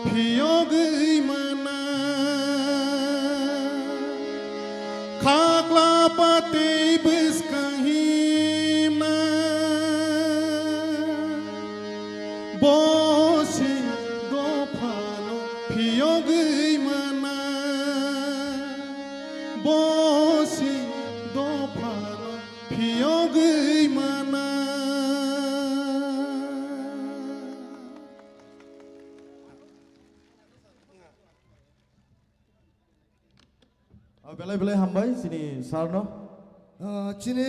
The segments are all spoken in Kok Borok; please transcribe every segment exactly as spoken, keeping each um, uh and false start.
Phiyogwi mana, khakla patwi bwskang himna, bo se dophano phiyogwi mana, bo se dophano phiyogwi mana. Ah, belai belai hambai chini sir no. Ah, chini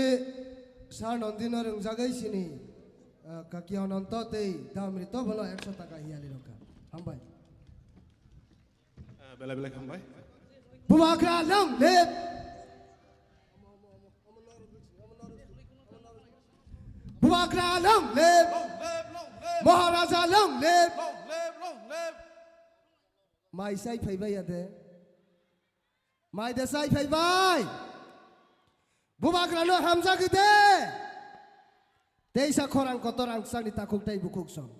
sir Nandino rwngjagwi chini, ah, kaki Ananto tei Damrito bono ekso taka hiyali rokha. Hambai. Ah, belai belai hambai. Bubagra long live. Bubagra long live. Long live, long live. Maharaja long live. Long live, long live. Mai sai phaibai ya de. Mai de sai phaibai. Bubagrano hamjagwi de. Teisa khorang kotor ang sakni takhuk tei bukhuk song.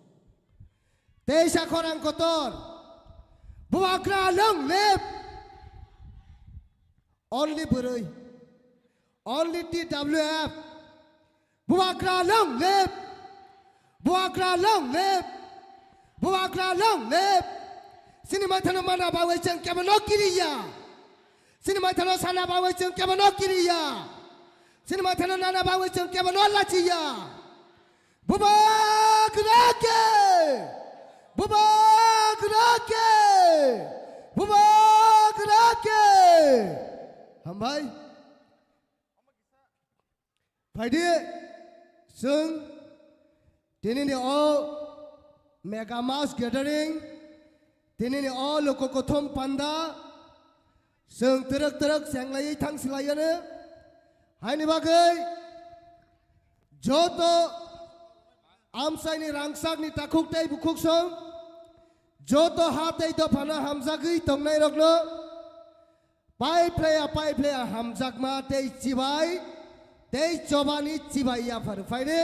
Teisa khorang kotor. Bubagra long live. Only bwrwi. Only T W F. Bubagra long live. Bubagra long live. Bubagra long live. Chini maithano mana bagwi chwng kebono kiriya. Chini maithano sana bagwi chwng kebono kiriya. Chini maithano nana bagwi chwng kebono lachiya. Bubagra ke! Bubagra ke! Bubagra ke! Hambai. Phaidi, chwng tinini o mega mass gathering, tinini o luku kuthum panda, chwng twrwk twrwk chenglaiwi thang swlaiya no. Haini bagwi joto amchaini rangchakni takhuk tei bukhuk song, joto ha tei dophano hamjagwi tongnairokno, pai phlaiya, pai phlaiya hamjakma tei chibai, tei chobani chibai yapharu phaidi.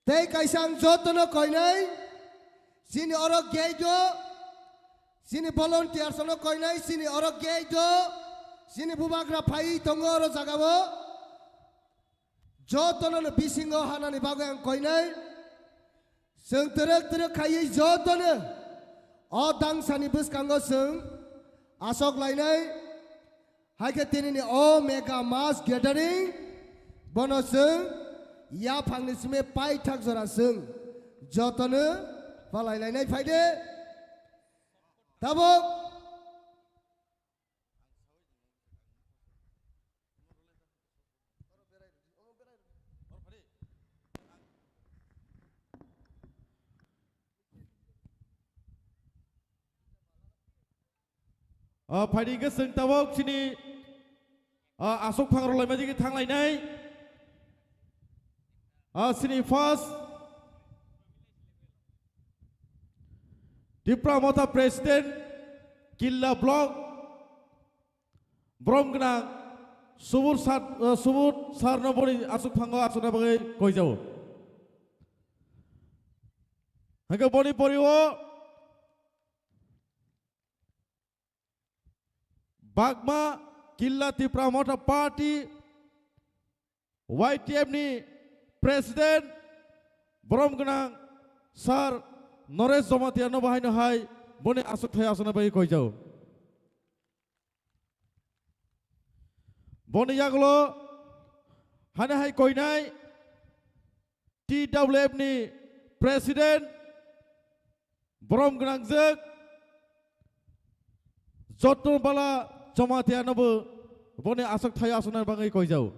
Tei kaisa ang jotono koinai, chini oro gate o, chini volunteers no koinai, chini oro gate o, chini bubagra phaiwi tongo oro jagao. Jotono no bisingo hanani bagwi ang koinai. Chwng twrwk twrwk khaiwi jotono o dangsani bwskango chwng asok lainai. Hai khe tinini o mega mass gathering bono chwng yaphangni simi paithak jora chwng jotono palai lainai phaidi. Tabuk Ah, phaidi hwnkhe chwng tabuk chini, ah, aswk phangrok laimadi khe thanglainai. Ah, chini first Tipra Motha President, Killa Block, borom gwnang Subur Sat-, ah, Subur Sarno boni aswk phango aswkna bagwi koijao. Hwnkhe boni poriwo Bagma Killa Tipra Motha Party, Y T F ni President, borom gwnang Sir Noresh Jamatia no bahai no hai boni aswk thai aswkna bagwi koijao. Boni yagulo hani hai koinai T W F ni President, borom gwnangjak Jotno Bala Jamatia no bo boni aswk thai aswkna bagwi koijao.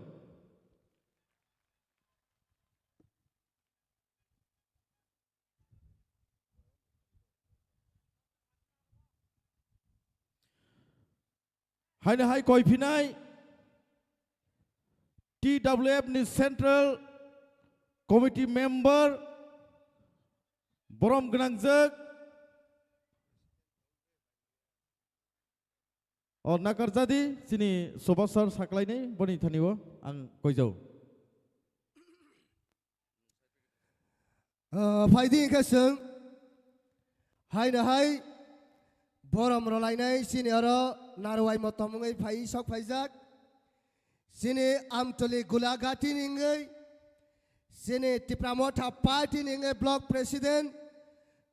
Haino hai koi phinai T W F ni Central Committee member borom gwnangjak o nakarjadi chini Subhas sir saklainai boni thani o ang koijao. Ah, phaidi hwnkhe chwng Haino hai borom rwlainai chini oro narwai motom wngwi phai sok phaijak. Chini Amtoli Gulagati ni wngwi chini Tipra Motha Party ni wngwi Block President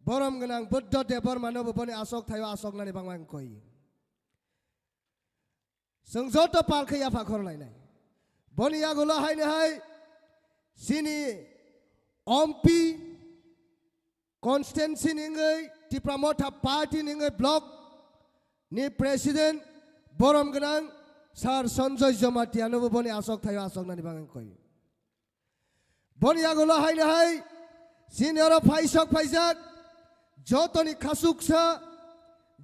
borom gwnang Buddho Debbarma no bo boni asok thaio asoknani bangma wngkoi. Chwng joto pal khe yapha khorlainai. Boni yagulo haino hai chini Ompi constituency ni wngwi Tipra Motha Party ni wngwi block ni president borom gwnang Sir Sanjoy Jamatia no bo boni asok thaio asoknani bangwi koi. Boni yagulo haino hai chini oro phaisok phaijak jotoni khasuksa,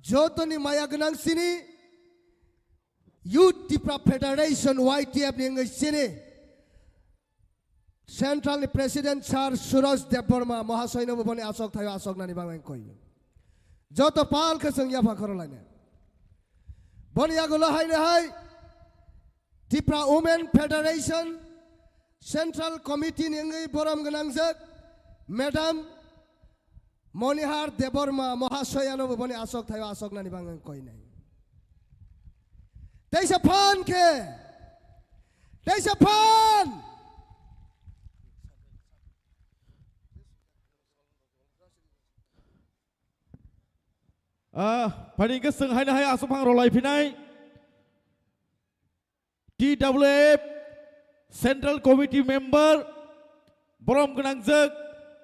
jotoni maya gwnang chini Youth Tipra Federation, Y T F ni wngwi chini Central ni President Sir Suraj Debbarma Mohasoy no bo boni asok thaio asoknani bangwi koi. Joto pal khe chwng yapha khorlainai. Boni yagulo haino hai Tipra Women Federation Central Committee ni wngwi borom gwnangjak Madam Monihar Debbarma Mohasoyano bo boni asok thaio asoknani bangwi koinai. Teisa phan khe, teisa phan. Ah, phani hwnkhe chwng haino hai aswk phang rwlai phinai. T W F Central Committee member, borom gwnangjak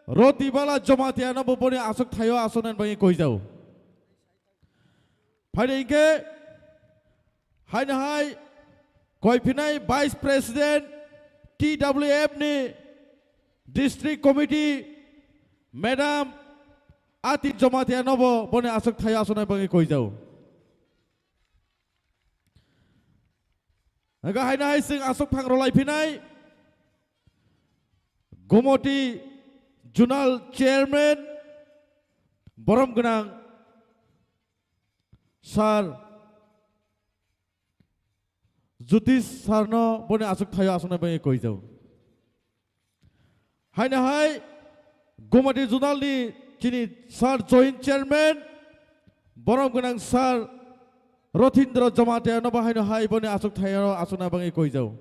Roti Bala Jamatia no bo boni aswk thaio aswknani bagwi koijao. Phani hwnkhe haino hai koi phinai Vice President T W F ni District Committee Madam Ati Jamatia no bo boni aswk thaio aswknani bagwi koijao. Hwnkhe haino hai chwng aswk phang rwlai phinai Gumoti Zonal Chairman, borom gwnang Sir Jyotish Sir no boni aswk thaio aswknani bagwi koijao. Haino hai Gumoti Zonal ni chini Sir Joint Chairman, borom gwnang Sir Rothindra Jamatia no bo haino hai boni aswk thaio aswknani bagwi koijao.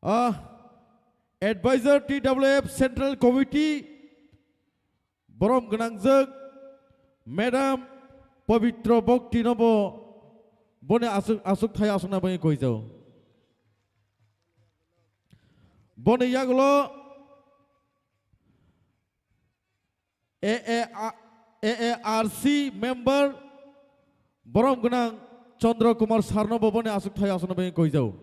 Ah, Advisor T W F Central Committee, borom gwnangjak Madam Pabitra Bhakti no bo boni aswk, aswk thaio aswknani bagwi koijao. Boni yagulo A A R, A A R C member, borom gwnang Chandra Kumar Sir no bo boni aswk thaio aswknani bagwi koijao.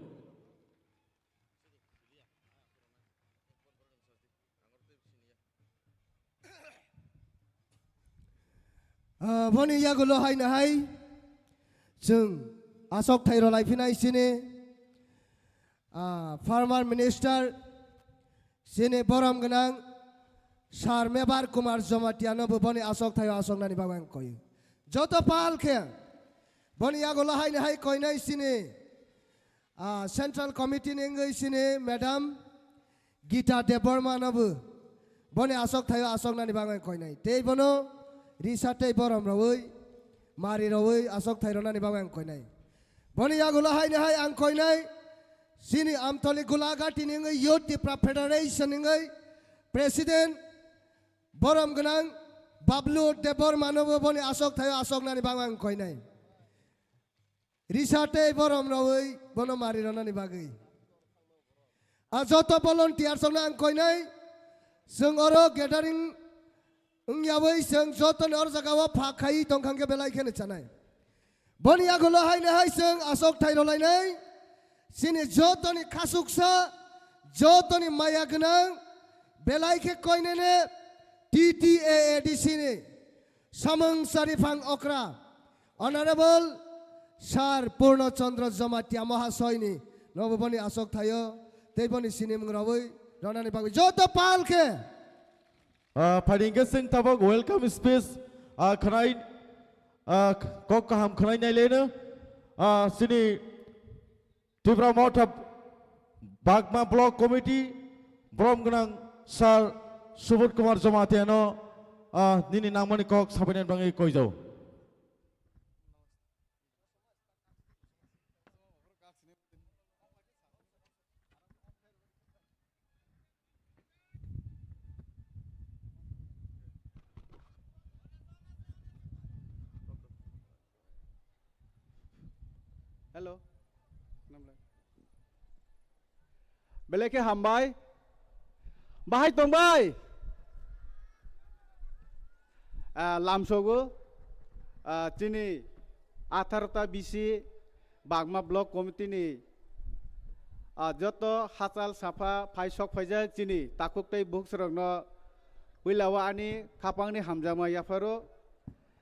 Ah, boni yagulo haino hai chwng aswk thaio rwlai phinai chini, ah, former minister chini borom gwnang Sir Mebar Kumar Jamatia no bo boni aswk thaio aswknani bagwi ang koio. Joto pal khe boni yagulo haino hai koinai chini, ah, Central Committee ni wngwi chini Madam Gita Debbarma no bo boni aswk thaio aswknani bagwi ang koinai. Tei bono risa tei borom rwui, mari rwui aswk thai rwnani bagwi ang koinai. Boni yagulo haino hai ang koinai chini Amtoli Gulagati ni wngwi Youth Tipra Federation ni wngwi President borom gwnang Bablu Debbarma no bo boni aswk thaio aswknani bagwi ang koinai. Risa tei borom rwui bono mari rwnani bagwi. A joto volunteers rokno ang koinai, chwng oro gathering wngyawi chwng jotoni oro jaga o phak khai tongkha hwnkhe belai kheno chanai. Boni yagulo haino hai chwng aswk thai rwlainai, chini jotoni khasuksa, jotoni maya gwnang, belai khe koinene T T A A D C ni samung chariphang okra, Honorable Sir Purno Chandra Jamatia Mohasoyni nobo boni aswk thaio, tei boni sinimung rwui rwnani bagwi joto pal khe Ah, phaidi hwnkhe chwng tabuk welcome speech, ah, khwnai, ah, kok kaham khwnai nai leno, ah, chini Tipra Motha Bagma Block Committee borom gwnang Sir Subodh Kumar Jamatia no, ah, nini nangmani kok sabainani bagwi koijao. Hello. Belai khe hambai. Bahai tongbai. Ah, lamsogo. Ah, chini atharo ta bisi Bagma Block Committee ni, ah, joto hachal sapha phai sok phaijak chini takhuk tei bukhuk rokno puila o ani khapang ni hamjakma yapharo.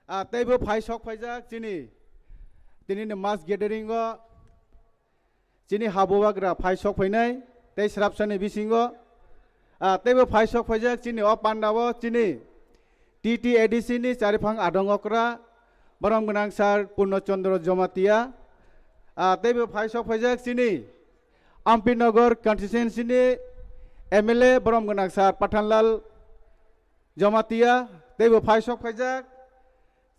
Ah, teibo phai sok phaijak chini tini ni mass gathering o chini ha bubagra phai sok phainai tei srapsani bisingo, ah, teibo phai sok phaijak chini o panda o chini T T A D C ni chariphang adong okra borom gwnang Sir Purno Chandra Jamatia, ah, teibo phai sok phaijak chini Ampinagar constituency ni M L A borom gwnang Sir Pathanlal Jamatia, teibo phai sok phaijak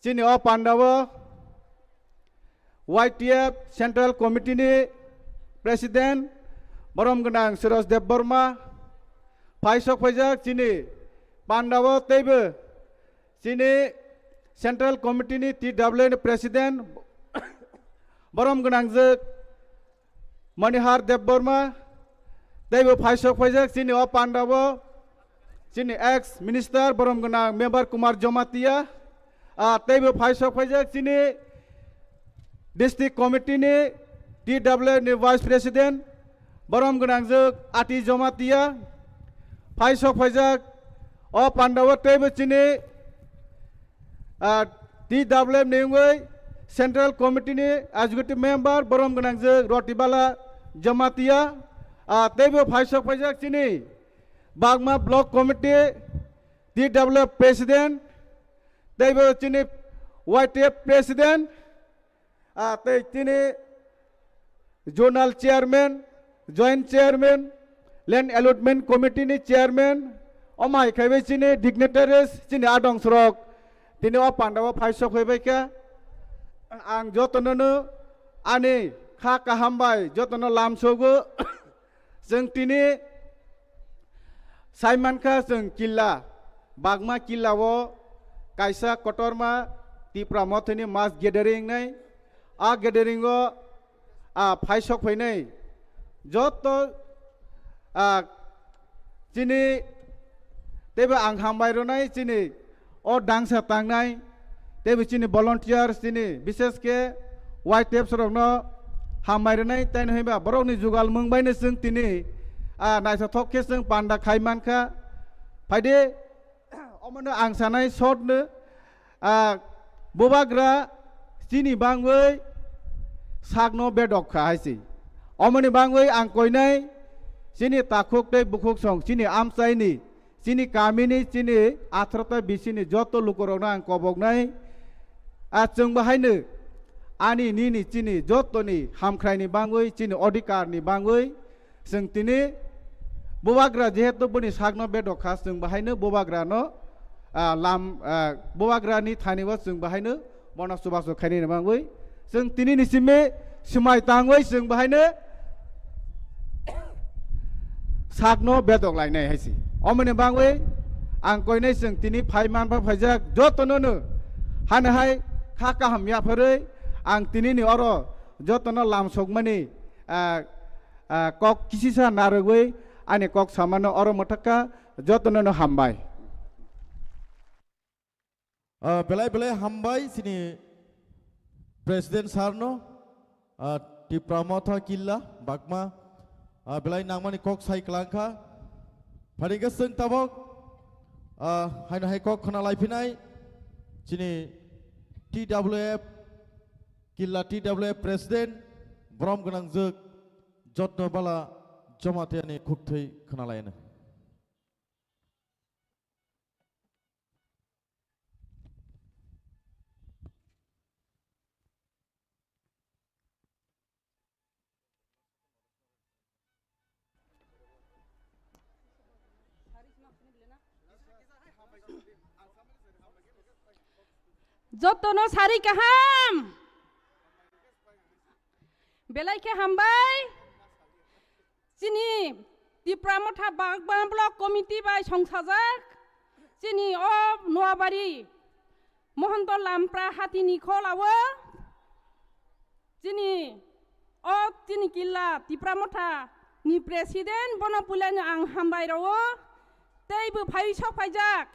chini o panda o Y T F Central Committee ni President borom gwnang Suraj Debbarma phai sok phaijak chini panda o teibo chini Central Committee ni T W N President borom gwnangjak Manihar Debbarma, teibo phai sok phaijak chini o panda o, chini ex minister borom gwnang Member Kumar Jamatia, ah, teibo phai sok phaijak chini district committee ni T W F ni vice president borom gwnangjak Ati Jamatia, phai sok phaijak o panda o teibo chini ah, T W F ni wngwi Central Committee ni Executive Member borom gwnangjak Rotibala Jamatia, ah, teibo phai sok phaijak chini Bagma Block Committee T W F President, teibo chini Y T F President, ah, tei chini Zonal Chairman, Joint Chairman, Land Allotment Committee ni Chairman, omo hai khe bai chini dignitaries, chini adong sorok, tini o panda o phai sok phai bai kha. Ang jotono no ani kha kaham bai jotono lamsogo. Chwng tini sai mankha chwng killa, Bagma killa o kaisa kotorma Tipra Mothani mass gathering nai. A gathering o, a, phai sok phainai joto, a, chini teibo ang hambai rwnai chini o dangsa tangnai teibo chini volunteers chini bishesh khe Y T F rokno hambai rwnai, taino hwnba borokni jugal mung baino chwng tini, a, naithothok khe chwng panda khai mankha. Phaide omono ang sanai short no, a, bubagra chini bangwi sakno bedok kha hai se. Omoni bangwi ang koinai chini takhuk tei bukhuk song chini amchaini, chini kamini, chini atharota bisini joto lukurokno ang koboknai. A chwng bahaino ani nini chini jotoni hamkhraini bangwi, chini odhikarni bangwi chwng tini bubagra jehetu boni sakno bedok kha, chwng bahaino bubagrano, a, lam, a, bubagrani thani o chwng bahaino bono chubachu khainani bangwi chwng tini ni simi swmai tangwi chwng bahaino sakno bedok lainai hai se. Omoni bangwi ang koinai chwng tini phai manpha phaijak jotono no hano hai kha kaham yapharwi ang tini ni oro jotono lam sokmani, ah, ah, kok kisisa narwgwi ani kok samano oro mwthakha, jotono no hambai. Ah, belai belai hambai chini President sir no, ah, Tipra Motha Killa Bagma, ah, belai nangmani kok sai kwlangkha. Phaidi hwnkhe chwng tabok, ah, haino hai kok khna laiphinai chini T W F Killa T W F President borom gwnangjwk Jotno Bala Jamatia ni khukthwi khna laino. Jotono sari kaham. Belai khe hambai. Chini Tipra Motha Bagban Block Committee bai songsajak. Chini o Noabari Mohondo Lampra hatini kholao. Chini o chini killa Tipra Motha ni president bono puilano ang hambai rwo. Tei bo phai sok phaijak.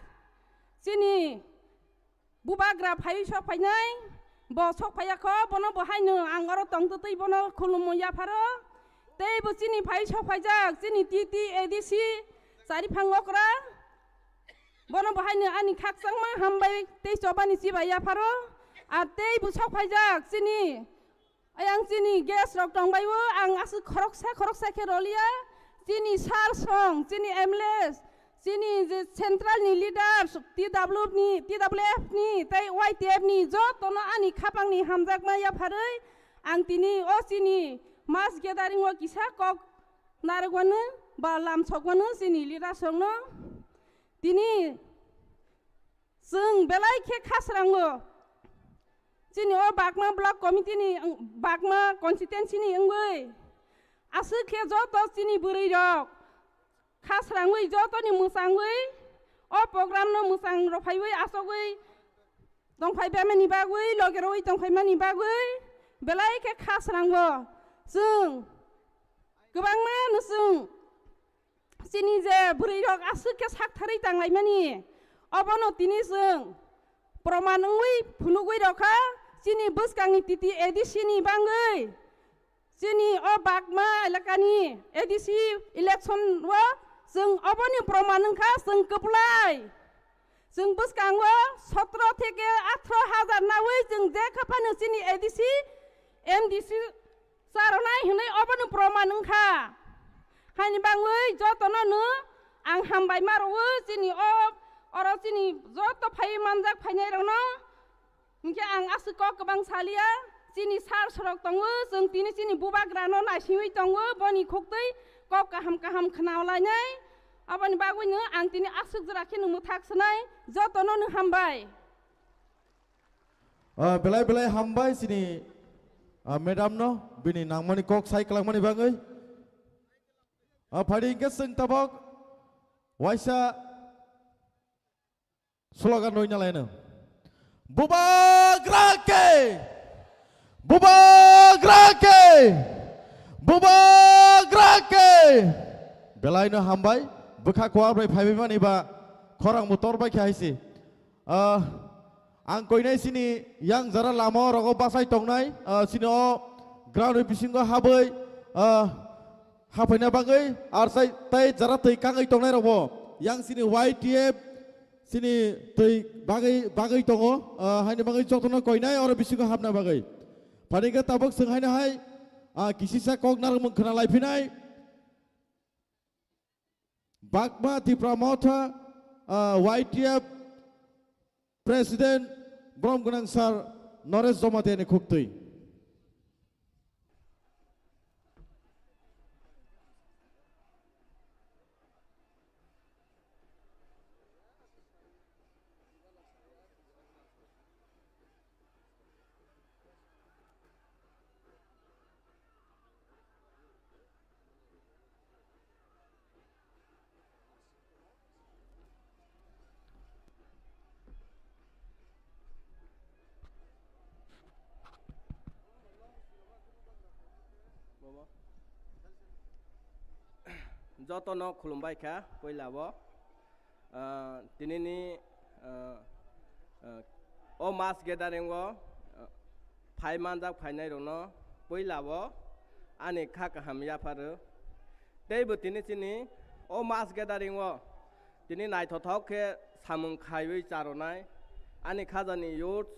Chini bubagra phai sok phainai. Bo sok phaiya kho, bono bo haino ang oro tong twtwi bono khulumo yapharo. Tei bo chini phai sok phaijak, chini T T A D C chari phang okra. Bono bo haino ani khakchangma hambai tei chobani chibai yapharo. Ar tei bo sok phaijak chini ayang chini guest rok tongbaio, ang aswk khoroksa khoroksa khe rolia. Chini sir song, chini M L A, chini je central ni leaders, T W F ni, T W F ni, tei Y T F ni jotono ani khapang ni hamjakma yapharwi ang tini o chini mass gathering o kisa kok narwkmano ba lamsokmano chini leaders rokno. Tini chwng belai khe khasrango. Chini o Bagma Block Committee ni, Bagma constituency ni wngwi aswk khe joto chini bwrwi rok khasrangwi jotoni mwchangwi o program no mwchang rw phaiwi achogwi tongphai bemani bagwi, loge rwi tongphai mani bagwi belai khe khasrango. Chwng kwbangma no chwng chini je bwrwi rok aswk khe sak tharwi tanglaimani, obono tini chwng proman wngwi phunugwi rokha. Chini bwskangni T T A D C ni bangwi chini o Bagma elakani A D C election o chwng oboni proman wngkha, chwng kwplai. Chwng bwskango sotro theke athro hajar nawi chwng je kha phano chini A D C, M D C charonai hinwi obono proman wngkha. Haini bangwi jotono no ang hambai ma rwo chini o, oro chini joto phai manjak phainai rokno. Hinkhe ang aswk kok kwbang salia, chini sir sorok tongo, chwng tini chini bubagrano naisingwi tongo, boni khuktwi kok kaham kaham khna lainai. Aboni bagwino ang tini aswk jora kheno mwthak swnai, jotono no hambai. Ah, belai belai hambai chini, ah, madam no bini nangmani kok sai kwlangmani bagwi. Ah, phadi hinkhe chwng tabok waisa slogan rwina laino. Bubagra ke! Bubagra ke! Bubagra ke! Belaino hambai, bwkha kuar bai phaibai mani ba khorang bo tor bai khe hai se. Ah, ang koinai sini yang jara lama rogo bachai tongnai, ah, sini o ground ni bisingo habwi, ah, haphaina bagwi, ar sai tai jara twi kangwi tongnai rokbo yang sini Y T F sini twi bagwi, bagwi tongo, ah, haini bagwi jotono koinai oro bisingo hapna bagwi. Phani khe tabuk chwng haino hai, ah, kisisa kok narwkmung khna lai phinai. Bagma Tipra Motha, ah, Y T F President Brom Gwnang Sir Naresh Jamatia ni khuktwi. Jotono khulumbai kha puila o. Ah, tinini, ah, ah, o mass gathering o, ah, phai manjak phainai rokno puila o ani kha kaham yapharo. Teibo tini chini o mass gathering o tini naithothok khe samung khaiwi charonai ani khajani youth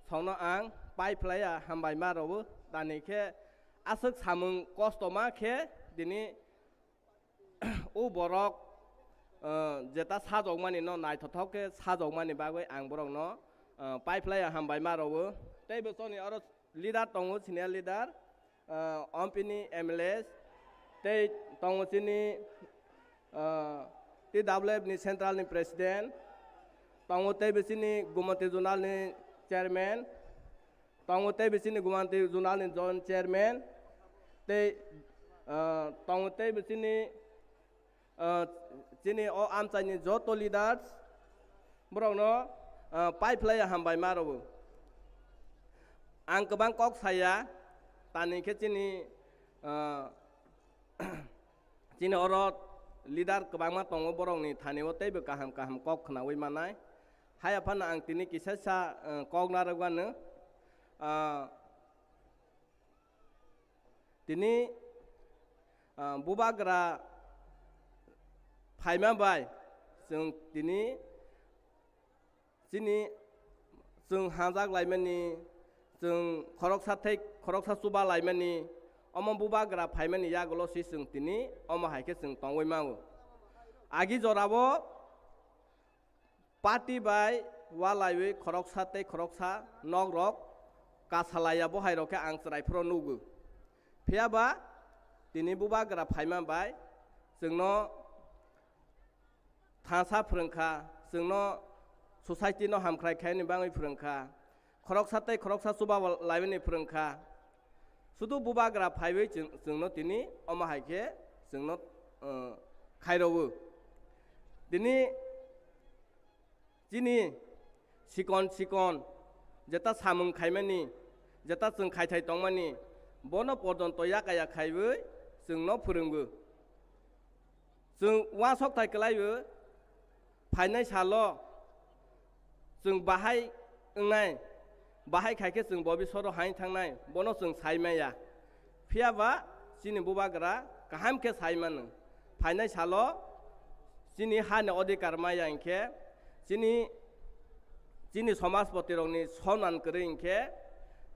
songno ang pai phlaiya hambai ma rwo. Tani khe aswk samung kosto ma khe tini o borok, ah, jeta sajokmani no naithothok khe sajokmani bagwi ang borokno, ah, pai phlaiya hambai ma rwo. Teibo choni oro leader tongo, senior leader, ah, ompini M L A, tei tongo chini, ah, T W F ni Central ni President, tongo tei bisini Gumati Zonal ni Chairman, tongo tei bisini Gumati Zonal ni Joint Chairman, tei, ah, tongo tei bisini, ah, chini o amchaini joto leaders, borokno, ah, paiphlaiya hambai ma rwo. Ang kwbang kok saya, tani khe chini, ah, chini oro leader kwbangma tongo, borokni thani o teibo kaham kaham kok khwnawi manai. Haiya phano ang tini kisa sa, eh, kok narwkmano, ah, tini, ah, bubagra phaima bai chwng tini chini chwng hajak laimani, chwng khoroksa thai khoroksa chuba laimani, omo bubagra phaimani yagulo se chwng tini omo hai khe chwng tongwi mano. Agi jorao party bai walaiwi khoroksa tei khoroksa nokrok kasalaiya, bo hai rok khe ang chwrai phoro nugo. Phiya ba tini bubagra phaima bai chwngno thansa phwrwng kha, chwngno society no hamkrai khaini bagwi phwrwng kha, khoroksa tei khoroksa chuba laimani phwrwng kha. Sudu bubagra phaiwi chwng, chwngno tini omo hai khe chwngno, uh, khairogwi. Tini chini sikon sikon jeta samung khaimani, jeta chwng khaithai tongmani, bono porjonto yakaya khaiwi chwngno phwrwngo. Chwng uansok thai kwlaiwi phainai salo chwng bahai wngnai, bahai khai khe chwng bobisoro hain thangnai, bono chwng sai maya. Phiya ba chini bubagra kaham khe sai mano. Phainai salo chini hani odhikar maya hinkhe, chini, chini somajpoti rokni soman kwrwi hinkhe,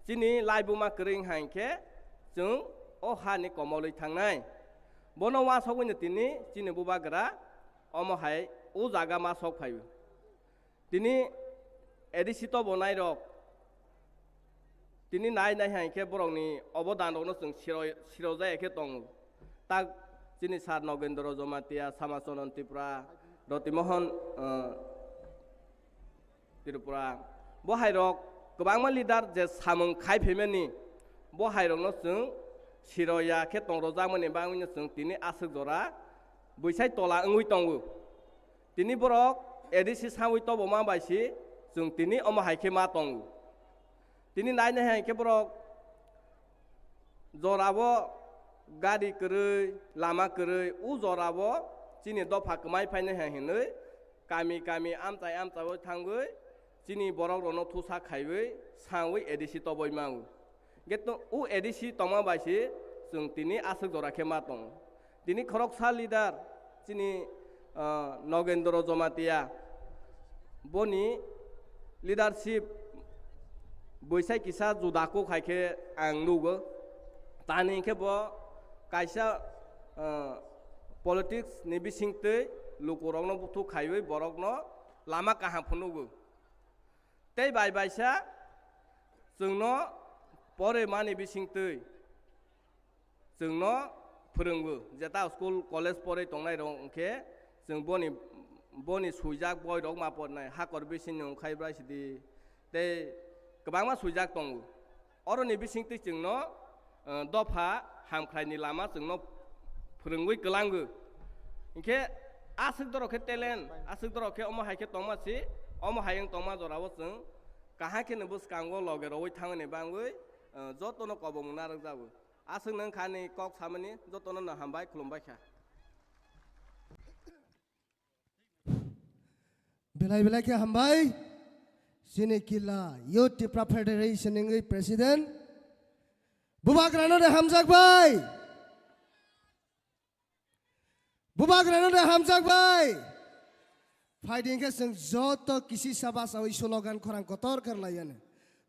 chini laibuma kwrwi wngha hinkhe, chwng o hani komolwi thangnai. Bono uansogwino tini chini bubagra omo hai o jaga ma sok phaio. Tini A D C tobonai rok tini nai nai hai khe borokni obodan rokno chwng siro, siro jaya khe tongo. Tak chini Sir Nogendro Jomatia, Samachoron Tripura, Rotimohon, uh, Tripura, bo hai rok kwbangma leader je samung khai phaimani, bo hai rokno chwng siro ya khe tong rwjakmani bagwino chwng tini aswk jora bwsai tola wngwi tongo. Tini borok A D C sawi toboma bai si chwng tini omo hai khe ma tongo. Tini nai nai hai khe borok jorabo gari kwrwi, lama kwrwi, o jorabo chini dopha kwmai phainai hai hinwi kami kami amchai amchaiwi thangwi chini borok rokno thusa khaiwi sawi A D C toboi mao. Hwnkhe to-, o A D C tongma bai se chwng tini aswk jora khe ma tongo. Tini khoroksa leader chini, ah, Nogendro Jomatia, boni leadership bwsai kisa juda kuk hai khe ang nugo. Tani hwnkhe bo kaisa, ah, politics ni bisingtwi lukurokno buthuk khaiwi borokno lama kaham phunukgo. Tei bai baisa chwngno pore mani bisingtwi chwngno phwrwngo. Jeta school, college pore tongnai rok hwnkhe chwng boni, boni swijak boi rok ma pornai, Hakor bisingni wngkhai bwrai sidi tei kwbangma swijak tongo. Oroni bisingtwi chwngno, eh, dopha hamkraini lama chwngno phwrwngwi kwlango. Hinkhe aswk dorok khe talent, aswk dorok khe omo hai khe tongma si, omo hai wng tongma jorao chwng kaham kheno bwskango loge rogwi thangni bangwi, eh, jotono kobongma narwkjago. Aswk nwng khani kok samani jotono no hambai, khulumbai kha. Belai belai khe hambai. Chini killa Youth Tipra Federation wngwi President. Bubagrano de hamjak bai. Bubagrano de hamjak bai. Phaidi hwnkhe chwng joto kisisa bachawi slogan khorang kotor khe rwlaiyanw.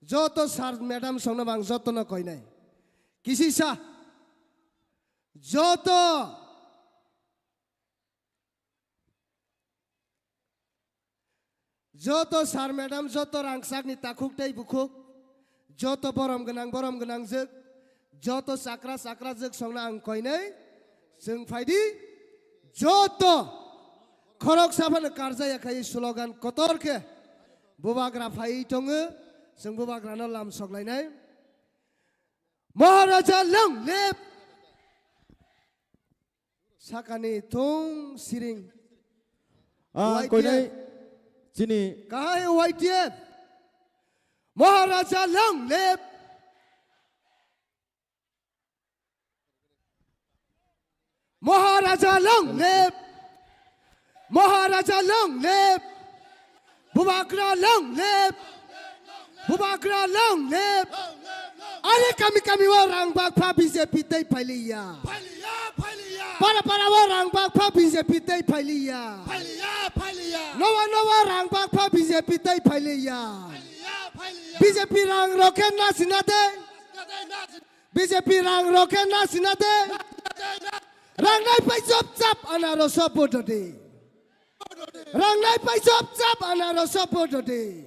Joto sir madam songno bang jotono koinai. Kisisa. Joto Joto sir madam, joto rangchakni takhuk tei bukhuk, joto borom gwnang, borom gwnangjwk, joto chakra chakrajwk songno ang koinai, chwng phaidi, joto Khoroksa phano karjaya khai slogan kotor khe bubagra phaiwi tongo, chwng bubagrano lam soklainai. Maharaja long live! Sakani thung siring. Ah, Y T F. Koinai chini. Kahai Y T F. Maharaja long live! Maharaja long live! Maharaja long live! Bubagra long live! Bubagra long live! Are kami kami o rang bakpha B J P tei phailiya. Phailiya, phailiya. Para para o rang bakpha B J P tei phailiya. Phailiya, phailiya. Nowa nowa rang bakpha B J P tei phailiya. Phailiya, phailiya. B J P rang rokhe nasina de. Nasina de, nasina de. B J P rang rokhe nasina de. Nasina de, nasina de. Rang nai pai chop chap anaro sop bododi. Rang nai pai chop chap anaro sop bododi.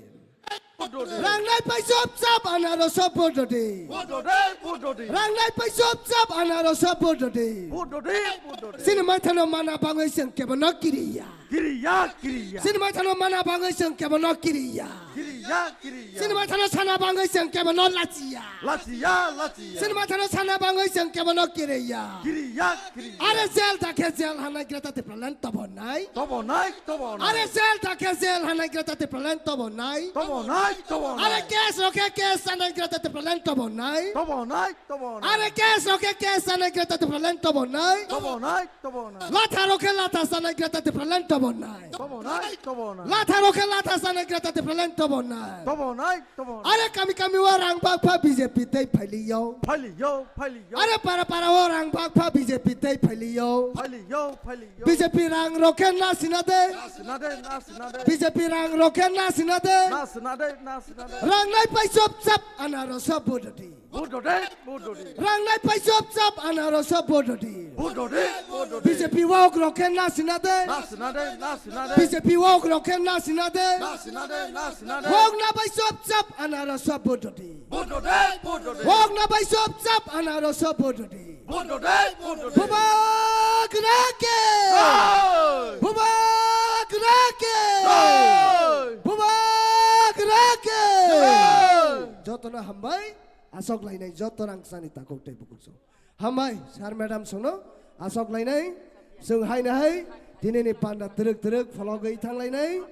Bododi. Rang nai pai chop chap anaro sop bododi. Bododi, bododi. Rang nai pai chop chap anaro sop bododi. Bododi, bododi. Chini maithano mana bangwi chwng kebono kiriya. Kiriya, kiriya. Chini maithano mana bangwi chwng kebono kiriya. Kiriya, kiriya. Chini maithano sana bangwi chwng kebono lachiya. Lachiya, lachiya. Chini maithano sana bangwi chwng kebono kiriya. Kiriya, kiriya. Are jail dakhe jail hanai Greater Tipraland tobo nai. Tobo nai, tobo nai. Are jail dakhe jail hanai Greater Tipraland tobo nai. Tobo nai, tobo nai. Are case rokhe case sanai Greater Tipraland tobo nai. Tobo nai, tobo nai. Are case rokhe case sanai Greater Tipraland tobo nai. Tobo nai, tobo nai. Latha rokhe latha sanai Greater Tipraland tobo nai. Tobo nai, tobo nai. Latha rokhe latha sanai Greater Tipraland tobo nai. Tobo nai, tobo nai. Are kami kami o rang bakpha B J P tei phailiyo. Phailiyo, phailiyo. Are para para o rang bakpha B J P tei phailiyo. Phailiyo, phailiyo. B J P rang rokhe nasina de. Nasina de, nasina de. B J P rang rokhe nasina de. Nasina de, nasina de. Rang nai pai chop chap anaro sop bododi. Bododi, bododi. Rang nai pai chop chap anaro sop bododi. Bododi, bododi. B J P wok rokhe nasina de. Nasina de, nasina de. B J P wok rokhe nasina de. Nasina de, nasina de. Wok na pai chop chap anaro sop bododi. Bododi, bododi. Wok na pai chop chap anaro sop bododi. Bododi, bododi. Bubagra ke! Jai! Bubagra ke! Jai! Bubagra ke! Jai! Jotono hambai, asok lainai joto rang sani takhuk tei bukhuk so. Hambai, sir madam sono, asok lainai, chwng haino hai, dinini panda twrwk twrwk phologwi thang lainai,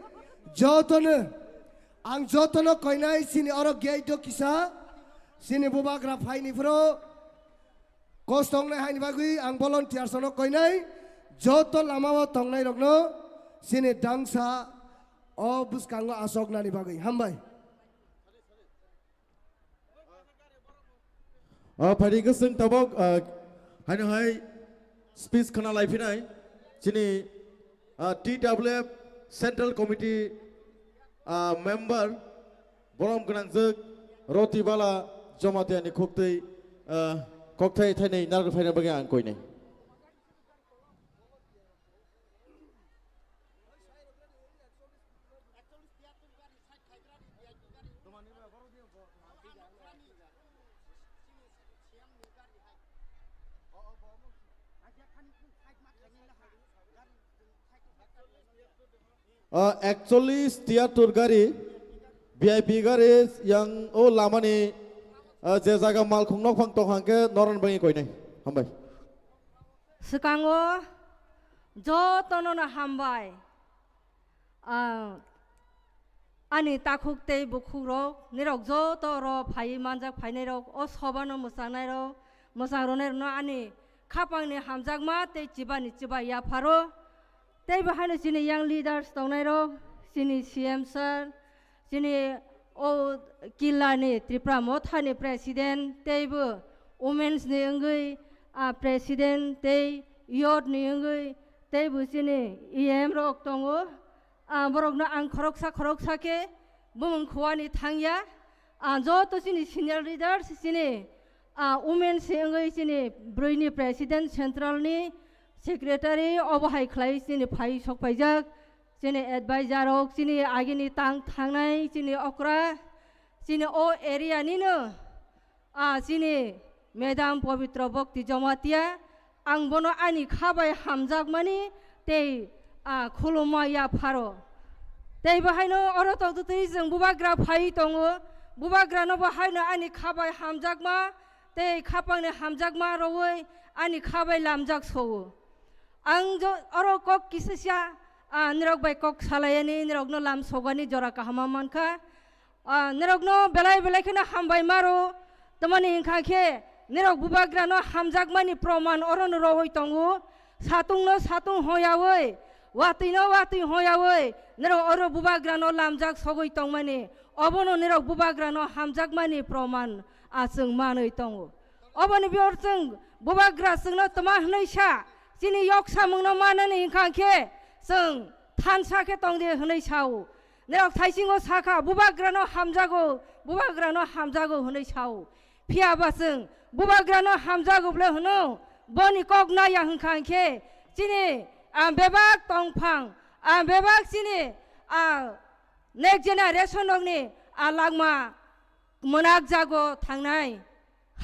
jotono, ang jotono koinai chini oro gate o kisa, chini bubagra phaini phuru, Kos tongnai haini bagwi ang volunteers no koinai, joto lama o tongnai rokno chini dangsa o bwskango asok nani bagwi. Hambai. O phaidi kwswng tabok, ah, haino hai speech khna lai phinai chini, ah, T W F Central Committee, ah, member Borom gwnangjwk Roti Bala Jamatia ni khuktwi, ah, kokthai thainwi narwk phaina bagwi ang koinai. Ah, ekchollis tiyatur gari, V I P gari yang o lamani, ah, je jaga malkhung nokphang tong hangkhe noron bagwi koinai. Hambai. Swkango jotono no hambai. Ah, ani takhuk tei bukhukrok, nirok joto oro phaiwi manjak phainairok, o sobano mwchangnairok, mwchang rwnairokno ani khapangni hamjakma tei chibani chibai yapharo. Tei bo haino chini young leaders tongnairok, chini C M sir, chini o Killani Tripura Mothani president, tei bo womens ni wngwi, ah, president, tei youth ni wngwi, tei bo chini E M rok tongo. Ah, borokno ang khoroksa khoroksa khe bumung khuani thangya. Ah, joto chini senior leaders, chini, ah, women se wngwi chini brwini president, central ni secretary, obo hai khlai chini phai sok paijak. Chini advisor rok, chini agini tang thangnai, chini okra, chini o area nino, ah, chini Madam Pabitra Bhakti Jamatia, ang bono ani kha bai hamjakmani tei a khulumma yapharo. Tei bo haino oro tongtwtwi chwng bubagra phaiwi tongo. Bubagrano bo haino ani kha bai hamjakma tei khapangni hamjakma rowi ani kha bai lamjak sowo. Ang jo-, oro kok kisisa, a, nirok bai kok salayani, nirokno lam sogani jora kahama mankha. Ah, nirokno belai belai kheno hambai maro. Tamani hwnkha khe nirok bubagrano hamjakmani proman orono rohoi tongo. Satungno satung hoyawi, watwino watwi hoyawi nirok oro bubagrano lamjak sogwi tongmani. Obono nirok bubagrano hamjakmani proman, ah, chwng manwi tongo. Oboni biyor chwng bubagra chwngno tma hwnwi sa, chini yok samungno manani hwnkha khe chwng thansa khe tongdi hwnwi sao. Nirok thaisingo sakha, bubagrano hamjago, bubagrano hamjago hwnwi sao. Phiya ba chwng bubagrano hamjago bwle hwno, boni kok naya hwnkha hwnkhe chini, ah, bebak tongphang, ah, bebak chini, ah, next generation rokni, ah, langma mwnakjago thangnai.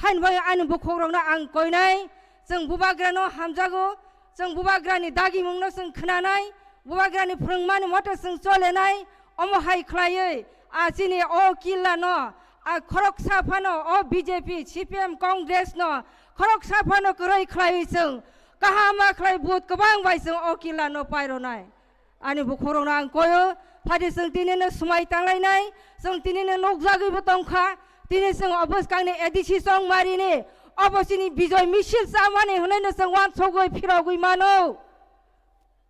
Haini bagwi ani bukhukrokno ang koinai, chwng bubagrano hamjago, chwng bubagrani dagimungno chwng khwnanai, bubagrani phwrwngmani mote chwng cholenai, omo hai khlaiwi, a, chini o killano, a, khoroksa phano o B J P, C P M, Congress no khoroksa phano kwrwi khlaiwi chwng kaham ma khlai vote kwbang bai chwng o killano paironai. Ani bukhukrokno ang koyo, phadi chwng tinino swmai tanglainai, chwng tinino nukjagwibo tongkha, tini chwng o bwskangni A D C Chongmarini obo chini bijoy misil chamani hwnwi no chwng uansugwi phirogwi mano.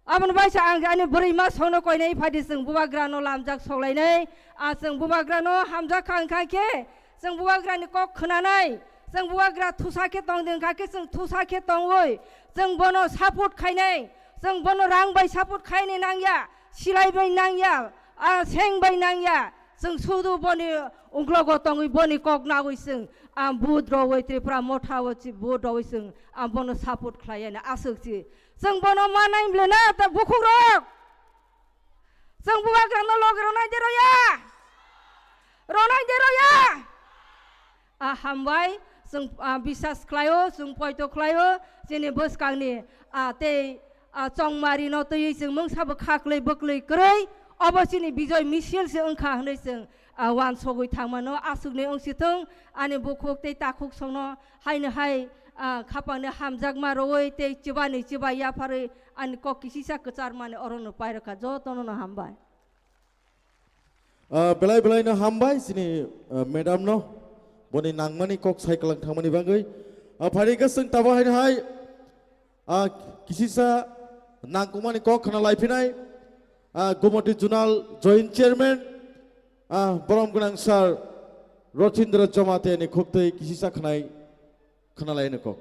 Aboni baisa ang ani bwrwi ma songno koinai phadi chwng bubagrano lamjak soklainai, a chwng bubagrano hamjak kha wngkha khe, chwng bubagrani kok khwnanai, chwng bubagra thusa khe tongdi wngkha khe chwng thusa khe tongwi, chwng bono support khainai, chwng bono rang bai support khaini nangya, silai bai nangya, a seng bai nangya, chwng sudu boni ungklogo tongwi boni kok nagwi chwng, a vote rogwi Tripura Motha o chi vote rogwi chwng, a bono support khlaiya ni aswk chi. Chwng bono manai bwle na ta bukhukrok. Chwng bubagrano loge ronai de roya. Ronai de roya. A hambai, chwng, a, bisas khlaio, chwng poito khlaio, chini bwskangni, a, tei, a, Chongmarino twiwi chwng mungsabo khaklwi bwklwi kwrwi, obo chini bijoy misil se wngkha hwnwi chwng, a, uansugwi thangmano, aswkni wngsithwng, ani bukhuk tei takhuk songno haino hai, a, khapangni hamjakma rwui tei chubani chuba yapharwi ani kok kisisa kwcharmani orono pairwkha, jotono no hambai. Ah, belai belai no hambai chini, ah, madam no boni nangmani kok sai kwlang thangmani bagwi. Ah, phari khe chwng tabuk haino hai, ah, kisisa nangkukmani kok khna laiphinai, ah, Gumoti Zonal Joint Chairman, ah, borom gwnang sir Rothindra Jamatia ni khuktwi kisisa khnai, khna laino kok.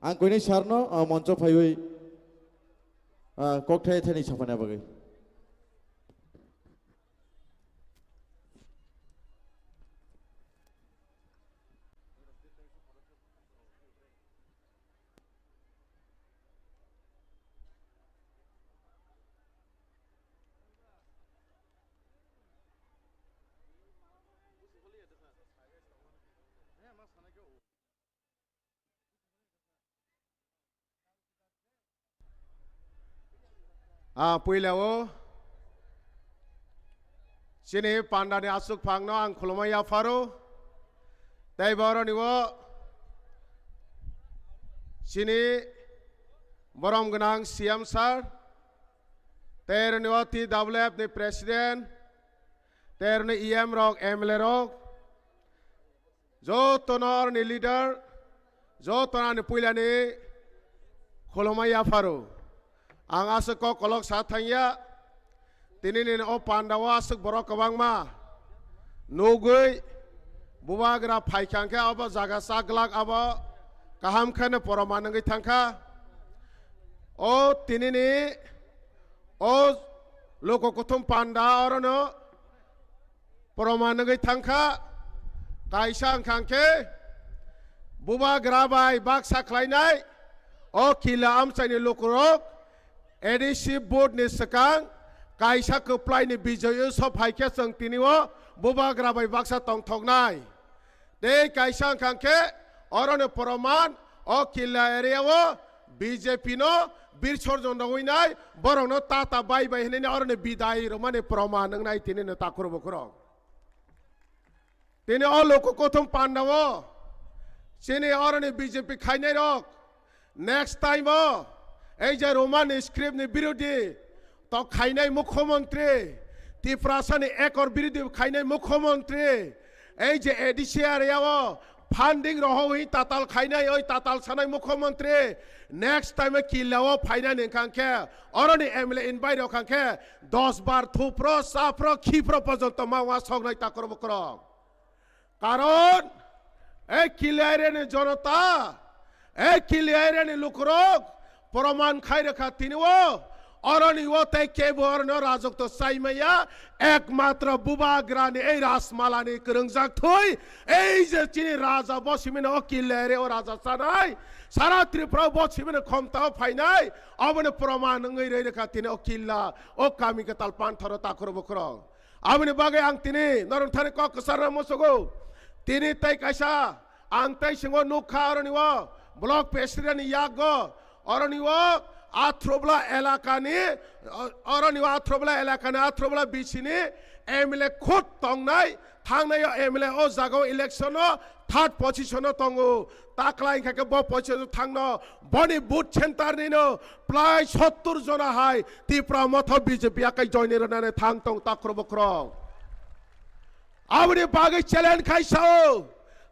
Ang koinai sir no, ah, moncho phaiwi, ah, kok thai thani saphana bagwi. Ah, puila o chini panda ni aswk phang no ang khulumui yapharo. Tei boroni o chini borom gwnang C M sir, tei roni o T W F ni president, tei roni E M rok, M L A rok, jotono aroni leader, jotono ani puilani khulumui yapharo. Ang aswk kok kolok sa thangya, tini nini o panda o aswk borok kwbangma nugwi bubagra phaikha hwnkhe abo jaga chaglak abo kaham kheno poroman wngwi thangkha. O tinini o loko kuthum panda orono Proman wngwi thangkha, kaisa wngkha khe bubagra bai baksa khlainai o kila amchaini lukurok A D C vote ni swkang kaisa kwplaini bijoyo sophai khe chwng tini o bubagra bai baksa tongthoknai. Tei kaisa wngkha khe oroni proman o kila area o B J P no birsorjon rogwi nai, borokno tata bai bai hinwi oroni bidai rwmani proman wngnai tini no takhro bukhro. Tini o Luku Kuthum Panda o chini oroni B J P khainai rok next time o ei je Roman script ni birodhi to khainai mukhyamantri, Tiprasa ni ekor birodhi khainai mukhyamantri, ei je A D C area o funding rohoi tatal khainai oi tatal sanai mukhyamantri, next time o killa o phainani wngkha khe oroni M L A invite rok kha khe dos bar thupro, sapro, khipro porjonto ma uansoknai takhro bukhro. Karon, ei killa area ni jonota, ei killa area ni lukurok proman khai rwkha tini o, oroni o tei kebo oroni o rajok to sai maya, ekmatro bubagra ni ei Rajmala ni kwrwngjak thwi, ei je chini raja bo simino o killa area o raja chanai, sara Tripura bo simino khomta o phainai, oboni proman wngwi rwi rwkha tini o killa, o kami kwtal panthoro takhro bukhro. Aboni bagwi ang tini norok thani kok kwcharna musugo. Tini tei kaisa ang tei singo nukha oroni o block president ni yago oroni o Athrobla elakani, oroni o Athrobla elakani Athrobla bisini M L A khud tongnai, thangnai o M L A o jaga o election o third position o tongo. Taklai wngkha khe bo position o thangno boni booth center ni no plai sottur jona hai Tipra Motha B J P akai join rwnani thang tong takhro bukhro. Aboni bagwi challenge khai sao.